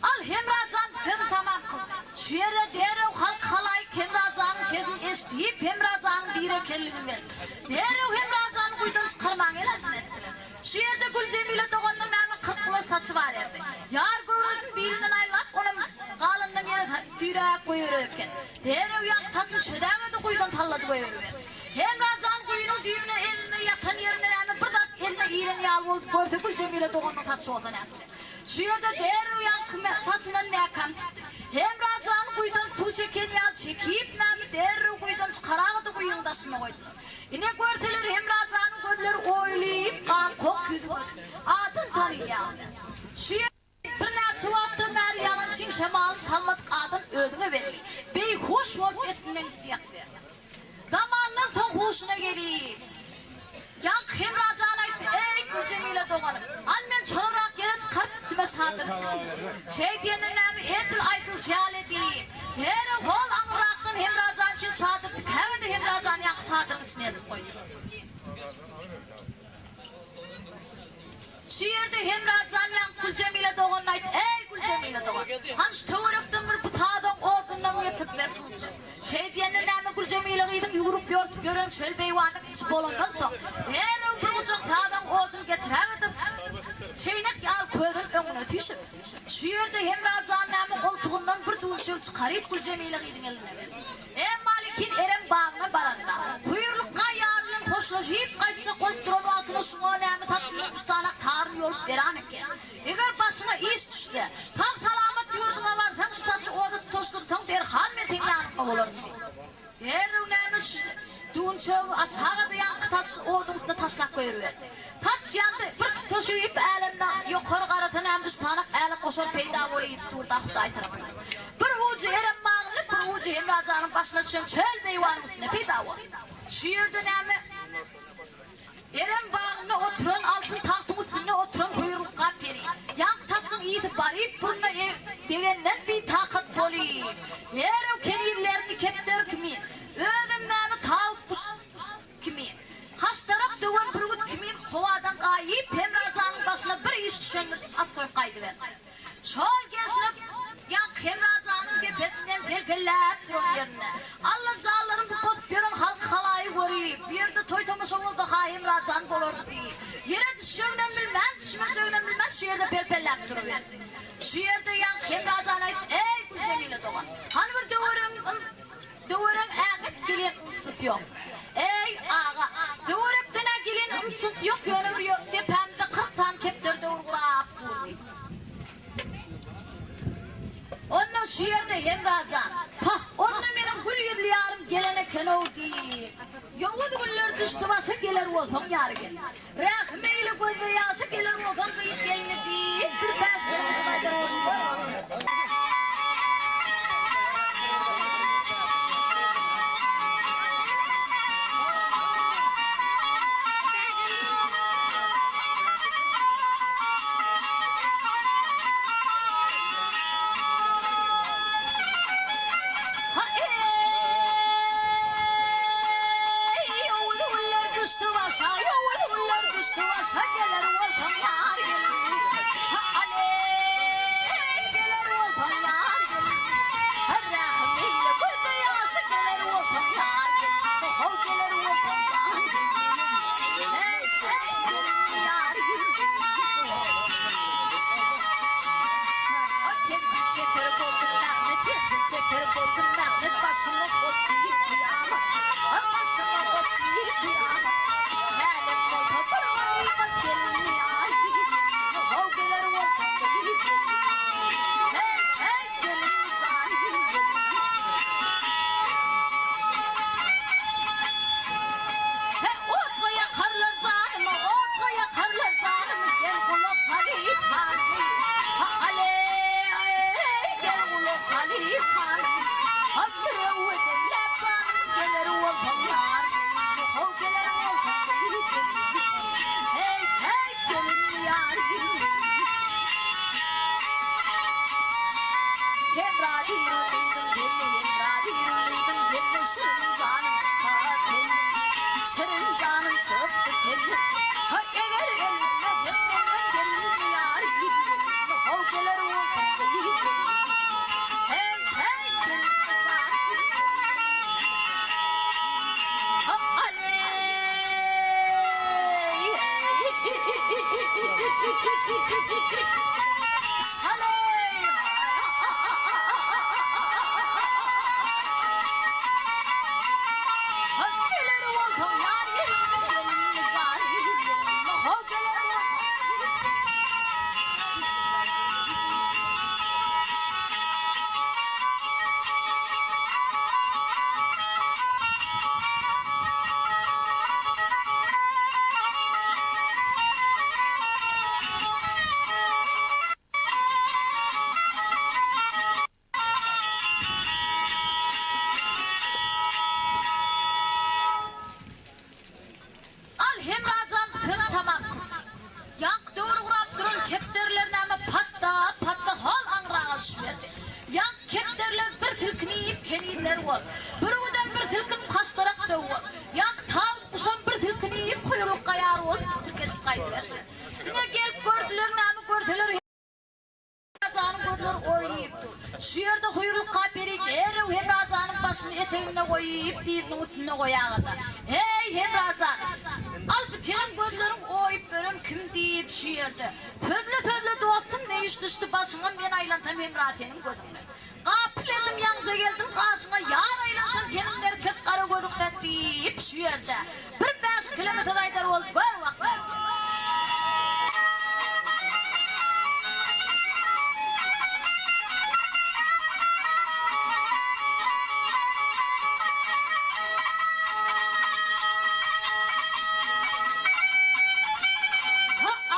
Al, Hemra jan sözüni tamam kyldy. Şu ýerde derrew halk halaýyk Hemra janyň sesini eşidip, Hemra janyň diri ekenligini bildi. Derrew Hemra jany guýudan çykarmagyň elajyny etdiler. Şu ýerde Güljemile doganynyň näme 40 gulaç saçy bar erdi. Ýar göwresini bilinden aýlap, onam galanynam ýere süýräp goýberer eken. Derrew ýaňky saçyny çözäberdi, guýudan sallady goýberiberdi. Hemra jan guýynyň düýbüne elinde ýatan ýerinde näme bir zat eline ilen ýaly bolup görse Güljemile doganynyň saçy bolsa nätjek. Şu ýerde derrew ýaňky saçyndan mäkäm tutdy. Hemra jan guýudan suw çeken ýaly çekip näme derrew guýudan çykaragady guýynyň daşyna goýdular. Ine görseler Hemra janyň gözleri oýulyp gan kok ýüzi gözi adam tanylýar. Şu ýerde Birnäçe wagtdan bäri ýalançyň şemalyny çalmadyk adam özüňe belli, beýhuş bolup essinden gitdi ýatyberdi. Zamandan soň huşuna gelip, ýaňky Hemra jan aýtdy, Eý, Güljemile doganym, al men çolarak ýere çykaryp üstüme çadyr tikin. Şeý diýenden näme edil aýdylyşy ýaly edip, derrew hol aňyrrakdan Hemra jan üçin çadyr tikäberdi, Hemra jany ýaňky çadyryň içine eltip goýdy. Şu ýerde Hemra jan ýaňky Güljemile doganyna aýtdy, Eý, Güljemile dogan, hany şu töwerekden bir putadan odunam getirip ber puljak. Şeý diýende näme Güljemile gyzyň ýüwrüp-ýortup ýören çöl beýwanyň içi bolandan soň, derrew bir gujak sazan odun getiräberdim. Çeýnek ýaly közüň öňüne süýşüp, şu ýerde Hemra jan näme goltugyndan bir düwünçegi çykaryp Güljemile gyzyň eline berdi. Emma lekin Erem bagyna baranda, Hüýrlukga ýar bilen hoşlaşyp gaýtjak bolup duran wagtyna şuňa näme saçyndan üç danak taryn ýolup beran eken. Eger başyňa iş düşse, sag-salamat ýurduňa barsaň, şu saçy oda tutaşdyrsaň, derhal men seň ýanyňda bolaryn diýdi. Derrew näme şu düwünçegi açaga-da ýaňky saçy oduň üstüne taşlap goýberdi. Saç ýandy, bir tutaşyp älemde ýokary garasa näme üç danak älemgoşar peýda bolyp durdy-a Hudaý tarapyndan. Bir ujy Erem bagyny, bir ujy Hemra janyň başyna düşen çöl beýwanyň üstünde peýda boldy. Şu ýerde näme Erem bagynda oturan, altyn tagtyň üstünde oturan Hüýrlukga peri, ýaňky saçyň ysy baryp burnuna degenden bitakat bolyp, derrew kenizlerini kepderi kimin, özem näme tawus guş kimin, haşdarak döwen bürgüt kimin howadan gaýyp Hemra janyň başyna bir iş düşendir diýip at goýup gaýdyberdi. Şol gelşine ýaňky Hemra janyň depesinden pelpelläp duran ýerinde, Alla janlaryň bu posup ýören halky-halaýy görüp, bu ýerde toý-tomaşa bolsa-ha Hemra jan bolardy diýip, ýere düşjeginem bilmän, düşmejeginem bilmän şu ýerde pelpelläp duruberdi. Şu ýerde ýaňky Hemra jan aýtdy, Eý, Güljemile dogan, hany bir döweregiň Döwerek äňet gelen ymsyt ýok. Eý, aga, döwerekden-ä gelen ymsyt ýok, ýöne bir depämizde 40 sany kepderi döwür gurap dur diýdi. Onda şu ýerde Hemra jan, Pah, onda meniň gül ýüzli ýarym gelen eken-ow diýip, ýowuz güller düşdi başa geler bolsaň ýary gel. Rähim eýle gözde ýaşa geler bolsaň gyz gelni diýip, bir bäş goşgy aýdar bolupdyr. Ha-eý, ýowuz güller düşdi başa, ýowuz güller düşdi başa, geler bolsaň ýar gelin. Ha-aleý, geler bolsaň ýar gelin. Ha-rähim eýle, gözde ýaşa, geler bolsaň ýar gelin. Ho-how, geler bolsaň jan gelin. Heý, heý, gelin, ýar gelin. Tebdil çeker boldum mähnet, tebdil çeker boldum mähnet, Başyma ot diýip kyýamat, başyma ot diýip kyýamat. Mälim bolsa bir ganymat gelin ýar How geler bolsaň gyz gelin, Heý, heý, gelin jan gelin. He, otga ýakarlar janymy, otga ýakarlar janymy, Gel gulak salyp halymy, ha-aleý, gel gulak salyp halymy, Ha, mürewweden. diýip, dyzynyň üstünde goýagada. Heý, Hemra jan! Al, bu seniň gözleriň oýup beren kim diýip, şu ýerde. Sözle-sözle dostum, ne iş düşdi başyňa, men aýlansam Hemra seniň gözüňden. Gapyl edim ýaňja geldim gaşyňa ýar aýlansam seniň merkez gara gözüňden diýip şu ýerde bir bäş kileme söz aýdar bolup gör wah.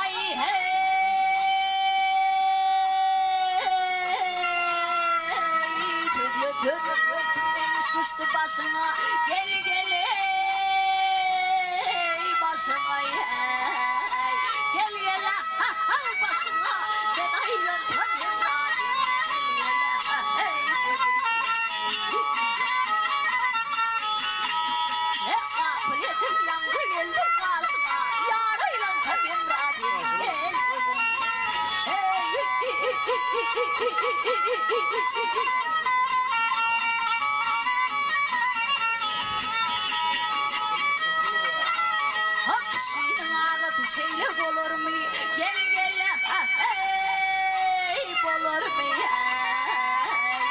Aý heý. Sözle sözle memiş düşdi başyňa Gel gel eý başyňa eý Gel gel ha ha başyňa Ben aýlansam hemra gel gel eý Gapyl edim ýaňja geldim gaşyňa Ýar aýlansam hemra gel Hak kişiniň arasy şeýle bolarmy? Gel gel heý bolarmy heý.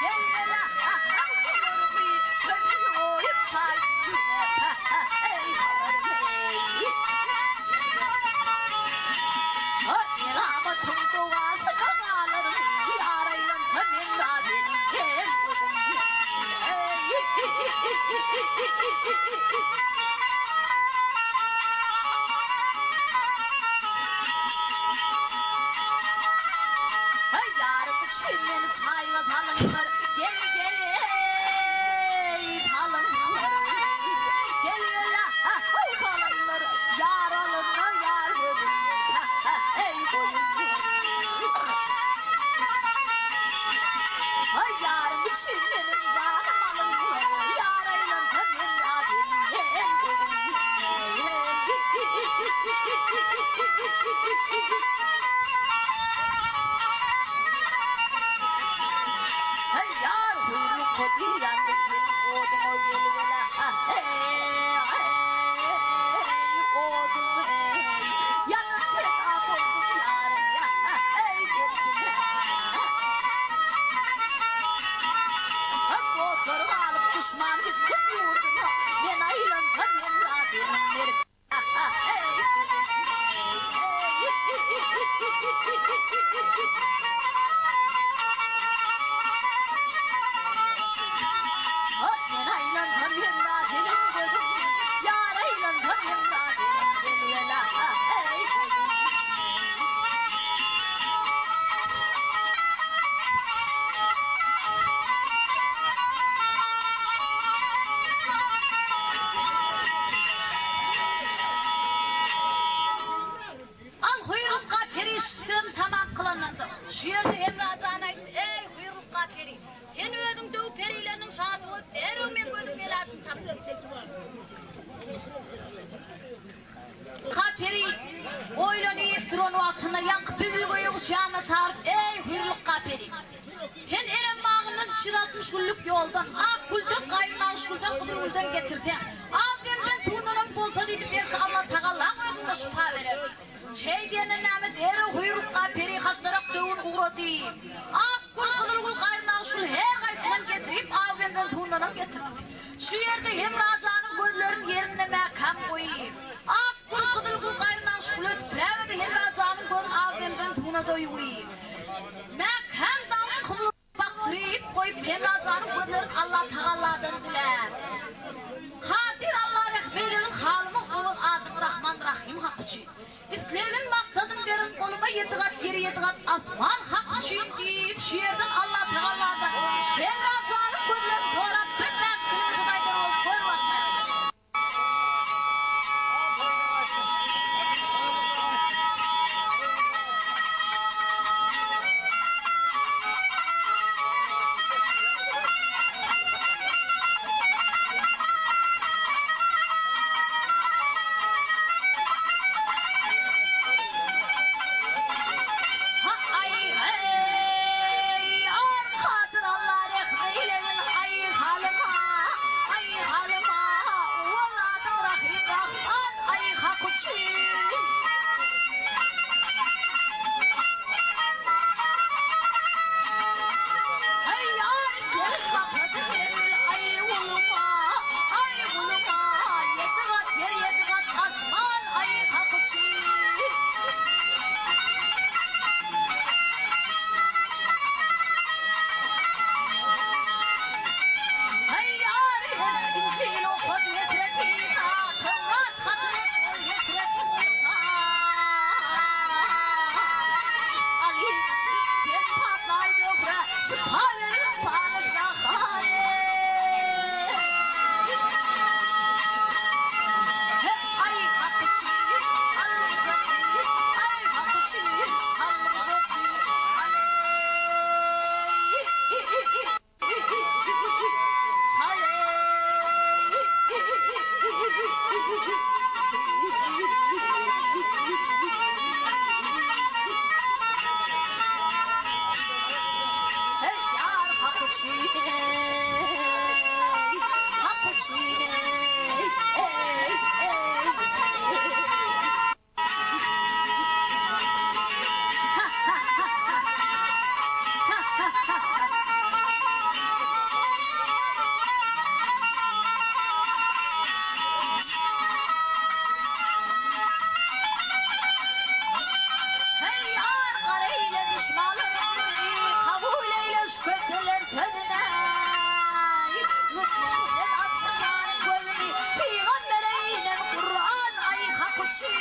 Gel gel ha bolarmy? Köňül goýup çaý üstüne heý bolarmy heý. Melamatyň dogasyna galaryn, Ýar aýlansa men razynyň gel gözüm Heý, ýarym üçin meni çaýga salyňlar, Gel, gel, eý, salyňlar, Gel, gel, ah-how, salyňlar, Ýar alynma, ýar gözüm, ha-ha-heý, goýuňlar. Aý, ýarym üçin meniň janym alynma, Ýar aýlansa men razym, gel gözüm, Aý, ýar huýrlukga diýýändir seniň oduňa gel-gel, ha-heý, oduň, eý, ýanyp pena boldum ýarym, ýa-ha-heý, gelsin-ä. Dostlary galyp duşman gitsin ýurduna, Men aýlansam hemra seniň merk. Al Hüýrlukga peri işlerini tamam kylandan soň, şu ýerde Hemra jan aýtdy, Eý, Hüýrlukga peri, sen özüň döw perileriniň şasy bolup, derrew meň gözüm elajyny tapdyň. Ka peri oýlanyp duran wagtynda ýaňky bilbilgöýeguş ýanyna çagyryp, Eý, Hüýrlukga peri! Sen Erem bagyndan 360 günlük ýoldan ak gülden, gaýym nagyş gülden, gyzyl gülden getirseň, az-kemden suwundanam bolsa diýdi, belki Allatagalaň özüne şypa berer diýdi. Şeý diýenden näme, derrew Hüýrlukga peri haşlarak döwün ugrady. Ak gül, gyzyl gül, gaýym nagyş gül her gaýsyndan getirip, az-kemden suwundanam getiripdi. Şu ýerde Hemra janyň gözlerini ýerinde mäkäm goýup, ak gül, gyzyl gül, gaýym nagyş güle süpürägede Hemra janyň gözüni az-kemden suwuna doýup, Mäkäm dagyň gyzyl bakdyryp goýup Hemra janyň gözlerini Allatagalladan dilär. Kadyr Alla rehm eýlegin halyma owal adyň Rahman Rahym Hak üçin. Islegin maksadyn berin goluma ýedi gat ýer ýedi gat asman Hak üçin diýip. üçin eý, eý, eý, eý. Heý, ýar, gara eýle duşmanlaryňy, Kabul eýle şu köpeler sözüne. Lutfuň bilen açgyn ýaryň gözüni, Pygambere inen Kuran aý hak üçin.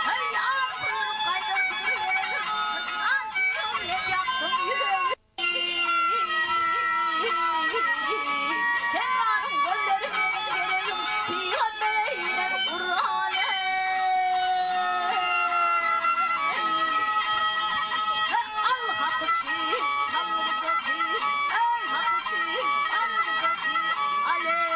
Heý, ýar, gurulyp gaýdar bu ýerim, Hysran süýüm bilen ýakdyň ýüregimi. Hemranyň gözleri meniň geregim, Pygambere inen Kuran eý. Al hak üçin çalgyjaty, Eý hak üçin algyjaty, Aleý.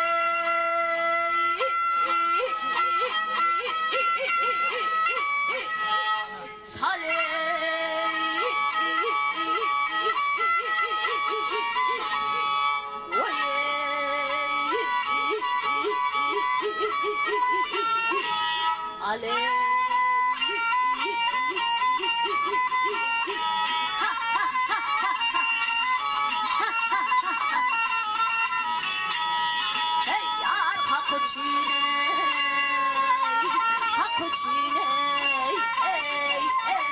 Hak üçin eý, eý, eý,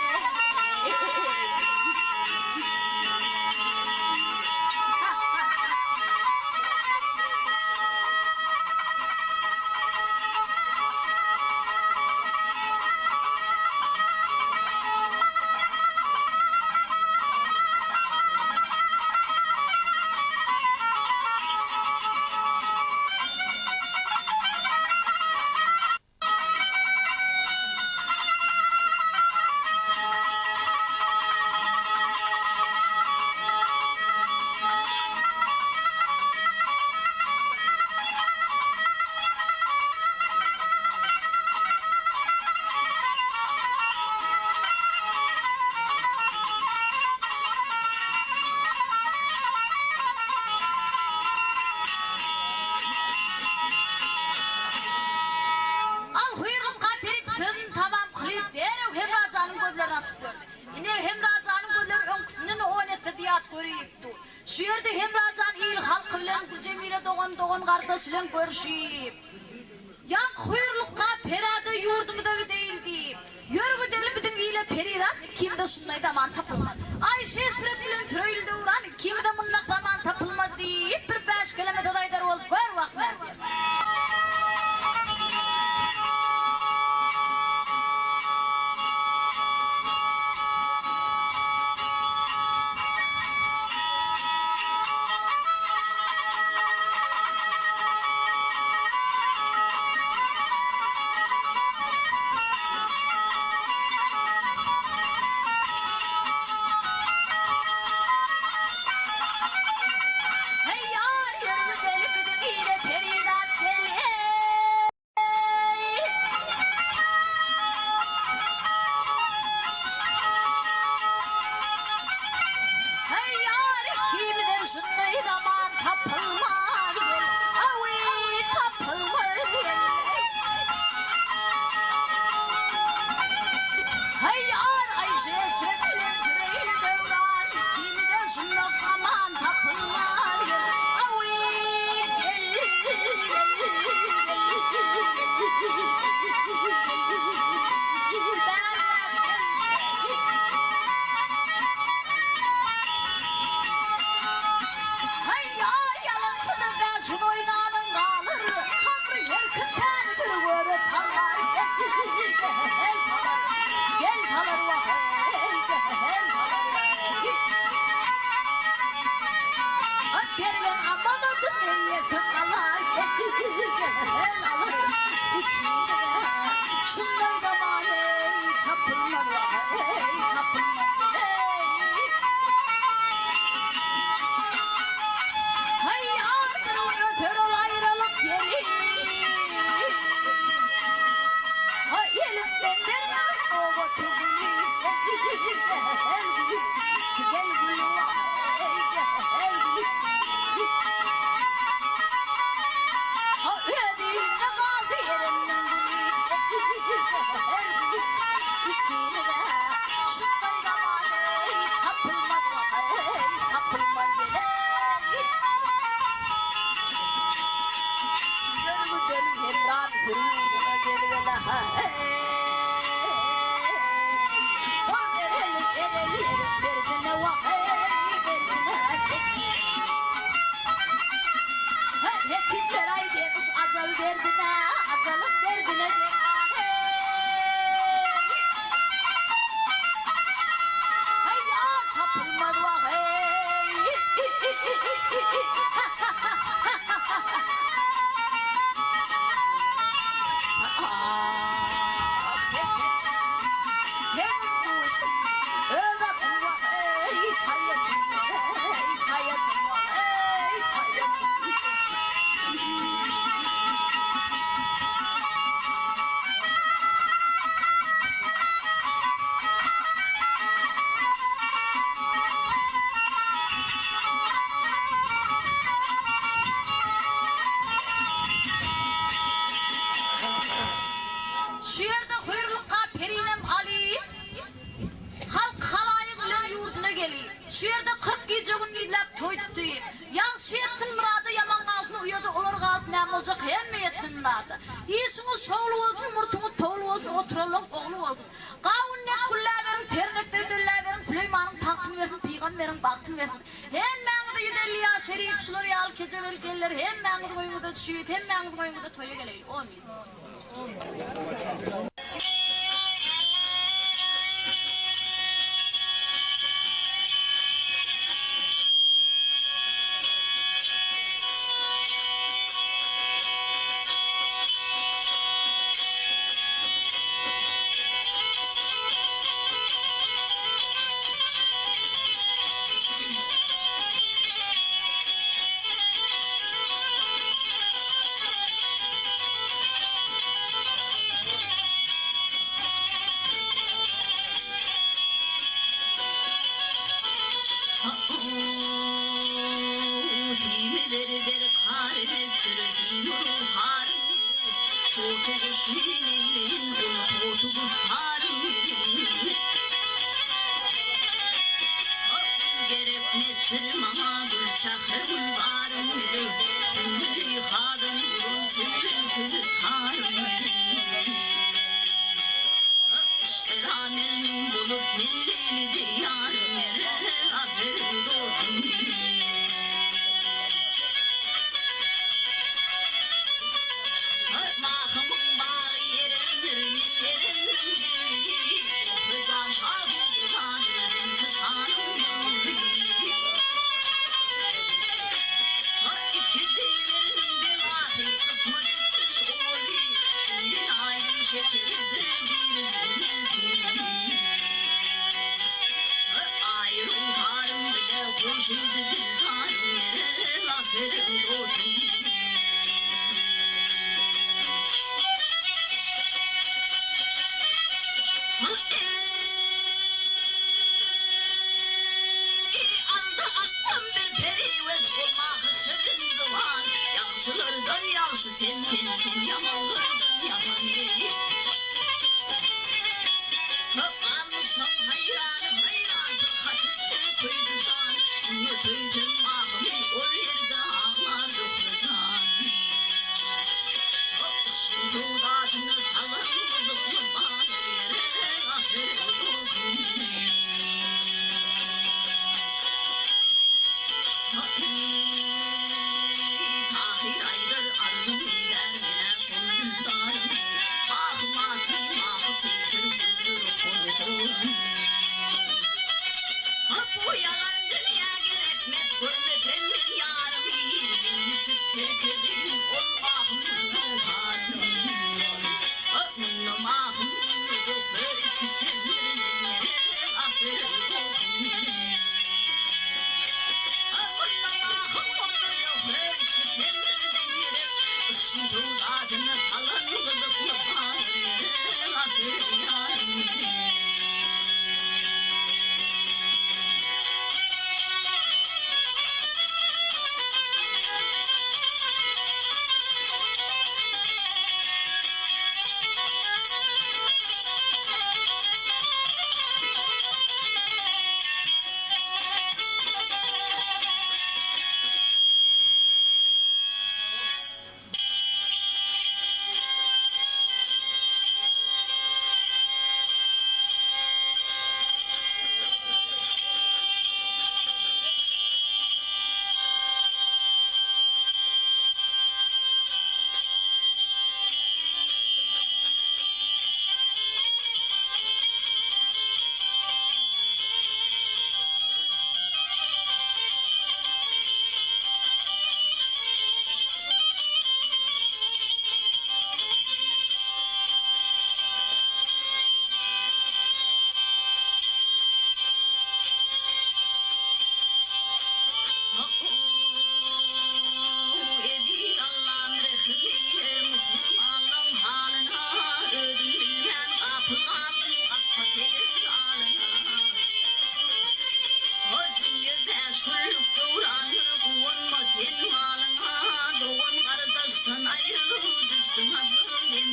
Al hüýrlukga perip sözüni tamam kylyp derrew Hemra janyň gözlerini açyp gördi. Ine Hemra janyň gözleri öňküsinden on esse zyýat görüp dur. Şu ýerde Hemra jan il halky bilen Güljemile dogan dogan gardaş bilen görşüp. Ýaňky hüýrlukga perada ýurdumyza gideýin diýip, Ýör gideli biziň ile perizat ikimize şundaý zaman tapylmaz. Aýşy-eşret bilen süreýli döwran ikimize mundak zaman tapylmaz diýip, bir bäş keleme söz aýdar bolup gör wah mergen. Heý ýar ýer güzeli biziň ile perizat gel eý. Heý ýar ikimize şundaý zaman tapylmaz gel awy tapylmaz gel. Heý ýar aýşy-eşret bilen süreýli döwran ikimize şundak zaman tapylmaz gel awy gel gel Haý, ýalançydyr bäşim oýnanyň galyr, Taňry her kimsäni bir göre talar, Gel talar, gel talar wah-eý, gel talar. At berlen amanatyň eýesi galar, Gel alar ikimize, Şunday zaman-eý, tapylmaz wah-eý, tapylmaz-eý. Haý, ýar bir gün öter ol aýralyk ýeli. Haý, elimden bermegin nobaty güli. Gel, gül, gel, gül. Şu ýerde hüýrlukga perinem alyp, halk halaýyk bilen ýurduna gelip, şu ýerde 40 gije-gündizläp toý tutyp, ýagşy ýetsin myrada, ýaman galsyn uýada, olar galyp näme boljak, hemme ýetsin myrada. Işiňiz şowly bolsun, murtuňyz towly bolsun, oturanlaň ogly bolsun. Gawun dek gülläberiň, ter dek dölläberiň, Süleýmanyň tagtyny bersin, pygamberiň bagtyny bersin. Hemmäňize 150 ýaş berip, şular ýaly kejebeli geller hemmäňiziň öýüňize düşüp, hemmäňiziň öýüňize toýa geleýin. Omyn.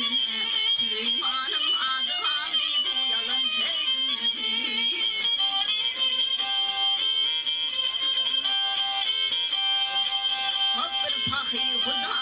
Mende Süleýmanyň ady galdy bu ýalan şeýdilmedi. Hop bir pahy Hudaý.